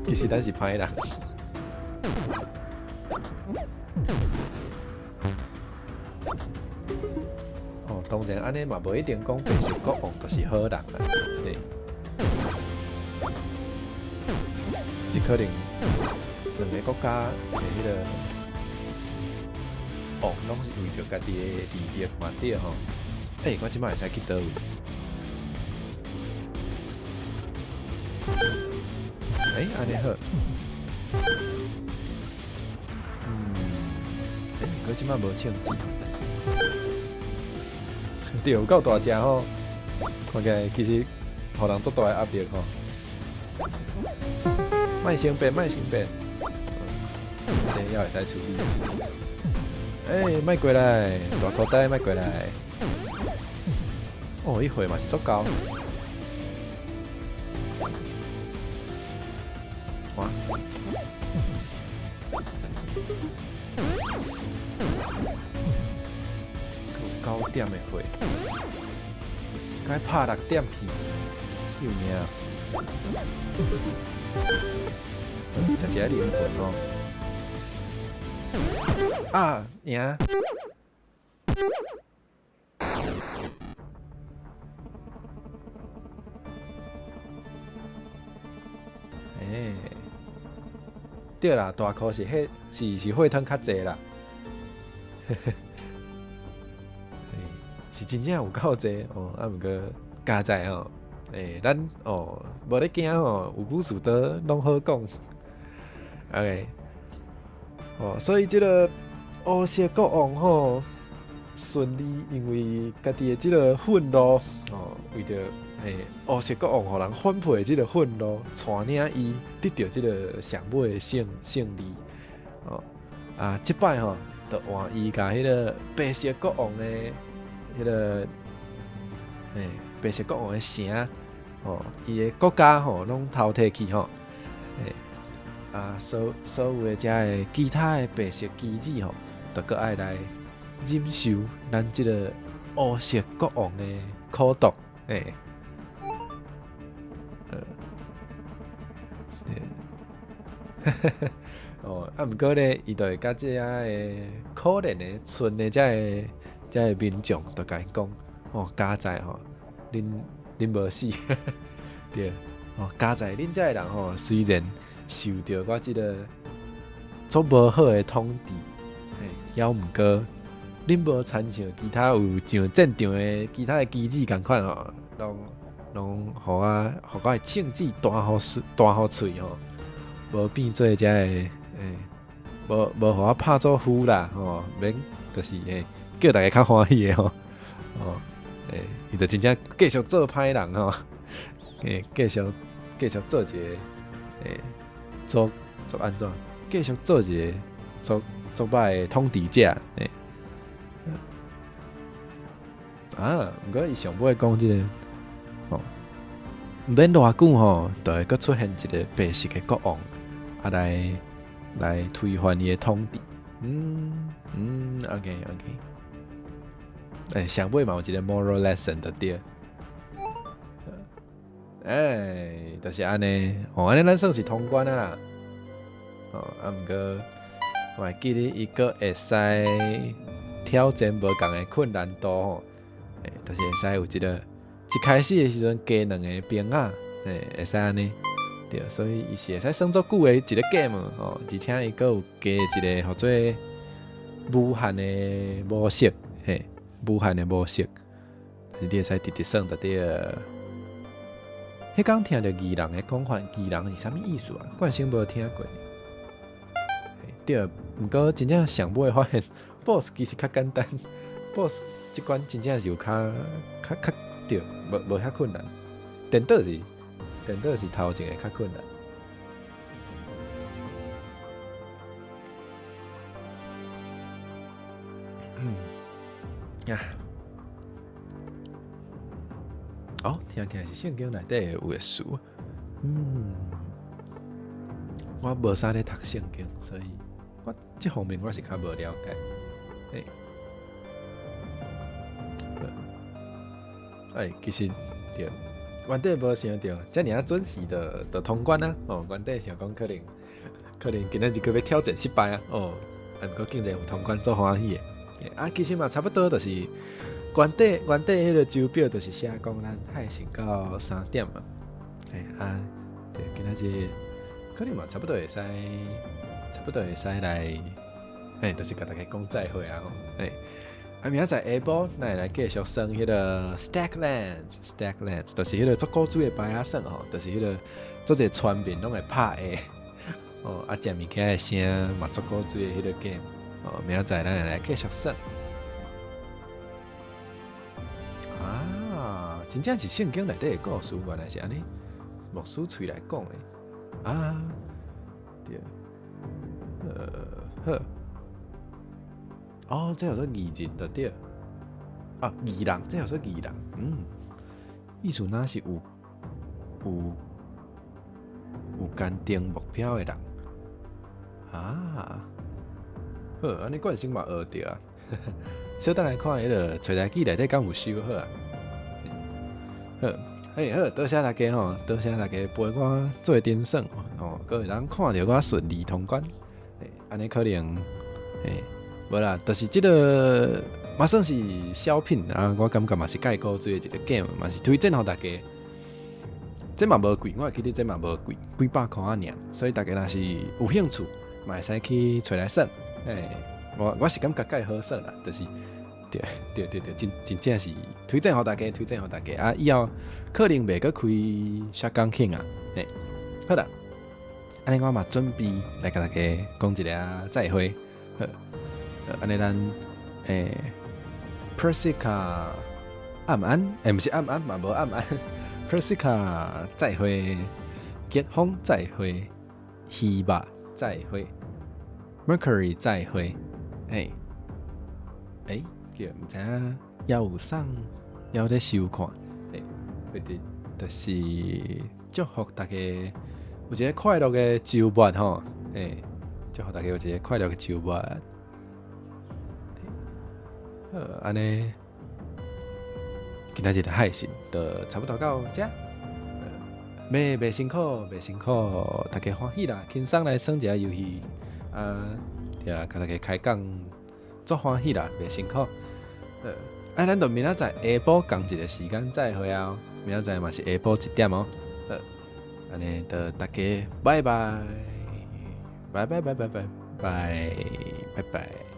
其實咱是歹人。哦，當然按呢嘛，無一定講白色國王就是好人啦，對。只可能兩个國家的彼個王攏是為著家己的利益嘛，對吼。欸，我這擺會使去佗位？欸，按呢好。嗯，欸，閣這擺無槍子。對，有夠大隻吼，看起來其實予人足大的壓力吼。莫生變，莫生變。這猶會使處理。欸，莫過來，大箍呆，莫過來。哦，伊血嘛是足夠。哇！有9點的血，該拍6點去，救命！食一个靈魂哦。啊，贏！欸，對啦，大箍是血是血湯較濟啦。是真正有夠濟哦，啊，毋過佳哉吼，欸，咱哦無咧驚吼，有武士刀攏好講。OK，哦，所以這个烏色國王吼，順利因為家己的這个憤怒哦，為著欸烏色國王予人反叛的這个憤怒，帶領伊得著這个上尾的勝利哦。啊，這擺吼，就換伊共彼个白色國王的彼个欸白色國王的城哦，伊的國家吼攏偷提去吼，欸啊，所有的遮个其他的白色棋子吼，就閣愛來忍受咱這个烏色國王的苦毒，欸，欸，哦，啊，毋過咧，伊就會佮這个可憐的村的這个民眾，就共𪜶講，哦，佳哉吼，恁無死，對，哦，佳哉恁這个人吼，雖然受著我這个足無好的統治，嘿，猶毋過，恁無親像其他有上戰場的其他的機子仝款吼，攏予我的銃子彈予喙彈予喙吼，無變做這个，欸，無予我拍做俘啦，吼，免，就是欸，叫大家較歡喜的吼，哦，欸，伊就真正繼續做歹人吼，欸，繼續做一个，欸，做做按怎，繼續做一個足足歹的統治者，欸，啊，毋過伊上尾講這个，吼，毋免偌久吼，就會閣出現一个白色的國王，啊來推翻伊的統治。嗯，OK OK。欸，上尾嘛有一个 moral lesson 就對。欸，就是按呢，哦，按呢咱算是通關啊啦。哦，啊，毋過我會記得伊閣會使挑戰無仝的困難度吼，欸，就是會使有一个一開始的時陣加兩个兵仔，欸，會使按呢，對，所以伊是會使算足久的一个 game 吼，而且伊閣有加一個號做無限的模式，嘿，無限的模式，是你會使直直耍就對了。彼工聽著擬人的講法，擬人是啥物意思啊？慣性無聽過。對，毋過真正上尾發現，BOSS 其實較簡單，BOSS 這關真正是有較對，無遐困難。顛倒是頭前的較困難。嗯，呀，哦，聽起來是聖經內底有的詞。嗯，我無啥咧讀聖經，所以我這方面我是較無了解。欸，欸，其實對，原底無想著遮爾仔準時就通關啊！哦，原底想講可能今仔日閣欲挑戰失敗啊！哦，啊，毋過竟然有通關，足歡喜的。啊，其實嘛差不多，就是原底彼个週表就是寫講咱海神到3點嘛。欸啊，對，今仔日可能嘛差不多會使，差不多會使來，欸，就是共大家講再會啊！欸，啊，明仔載下晡，咱會來繼續耍彼个 Stacklands，Stacklands 就是彼个足古錐的牌仔耍吼，就是彼个足濟村民攏會拍的，哦，啊，食物件的聲嘛足古錐的彼个 game。哦，明仔載咱會來繼續耍。啊，真正是聖經內底的故事，原來是按呢，牧師喙來講的。啊，對，好。哦，這叫做擬人就對。啊，擬人，這叫做擬人。嗯，意思若是有堅定目標的人。啊。好，按呢慣性嘛學著啊。小等來看彼个揣台語內底敢有收好啊？好，嘿好，多謝大家吼，多謝大家陪我做陣耍吼，閣會當看著我順利通關。欸，按呢可能，欸，無啦，就是這个嘛算是小品啊，我感覺嘛是蓋古錐的一个 game，嘛是推薦予大家。這嘛無貴，我會記得這嘛無貴，幾百箍仔爾，所以大家若是有興趣，嘛會使去揣來耍。欸，我是感覺蓋好耍啦，就是對對對對，真正是推薦予大家，推薦予大家啊！以後可能袂閣開 Shotgun King 啊，欸，好啦，按呢我嘛準備來共大家講一下再會，好，按呢咱欸，Persica 暗暗，欸，毋是暗暗嘛，無暗暗，Persica 再會，結風再會，希望再會。Mercury 再會，欸，欸，對，毋知影猶有送，猶有咧收看，欸，或者就是祝福大家有一个快樂的週末吼，欸，祝福大家有一个快樂的週末。好，按呢，今仔日的海信就差不多到遮。袂袂辛苦，袂辛苦，大家歡喜啦，輕鬆來耍一下遊戲，啊，對啊，共大家開講，足歡喜啦，袂辛苦。啊，咱就明仔載下晡仝一个時間再會啊，明仔載嘛是下晡1點哦。好，按呢就大家拜拜，拜拜拜拜拜拜拜拜。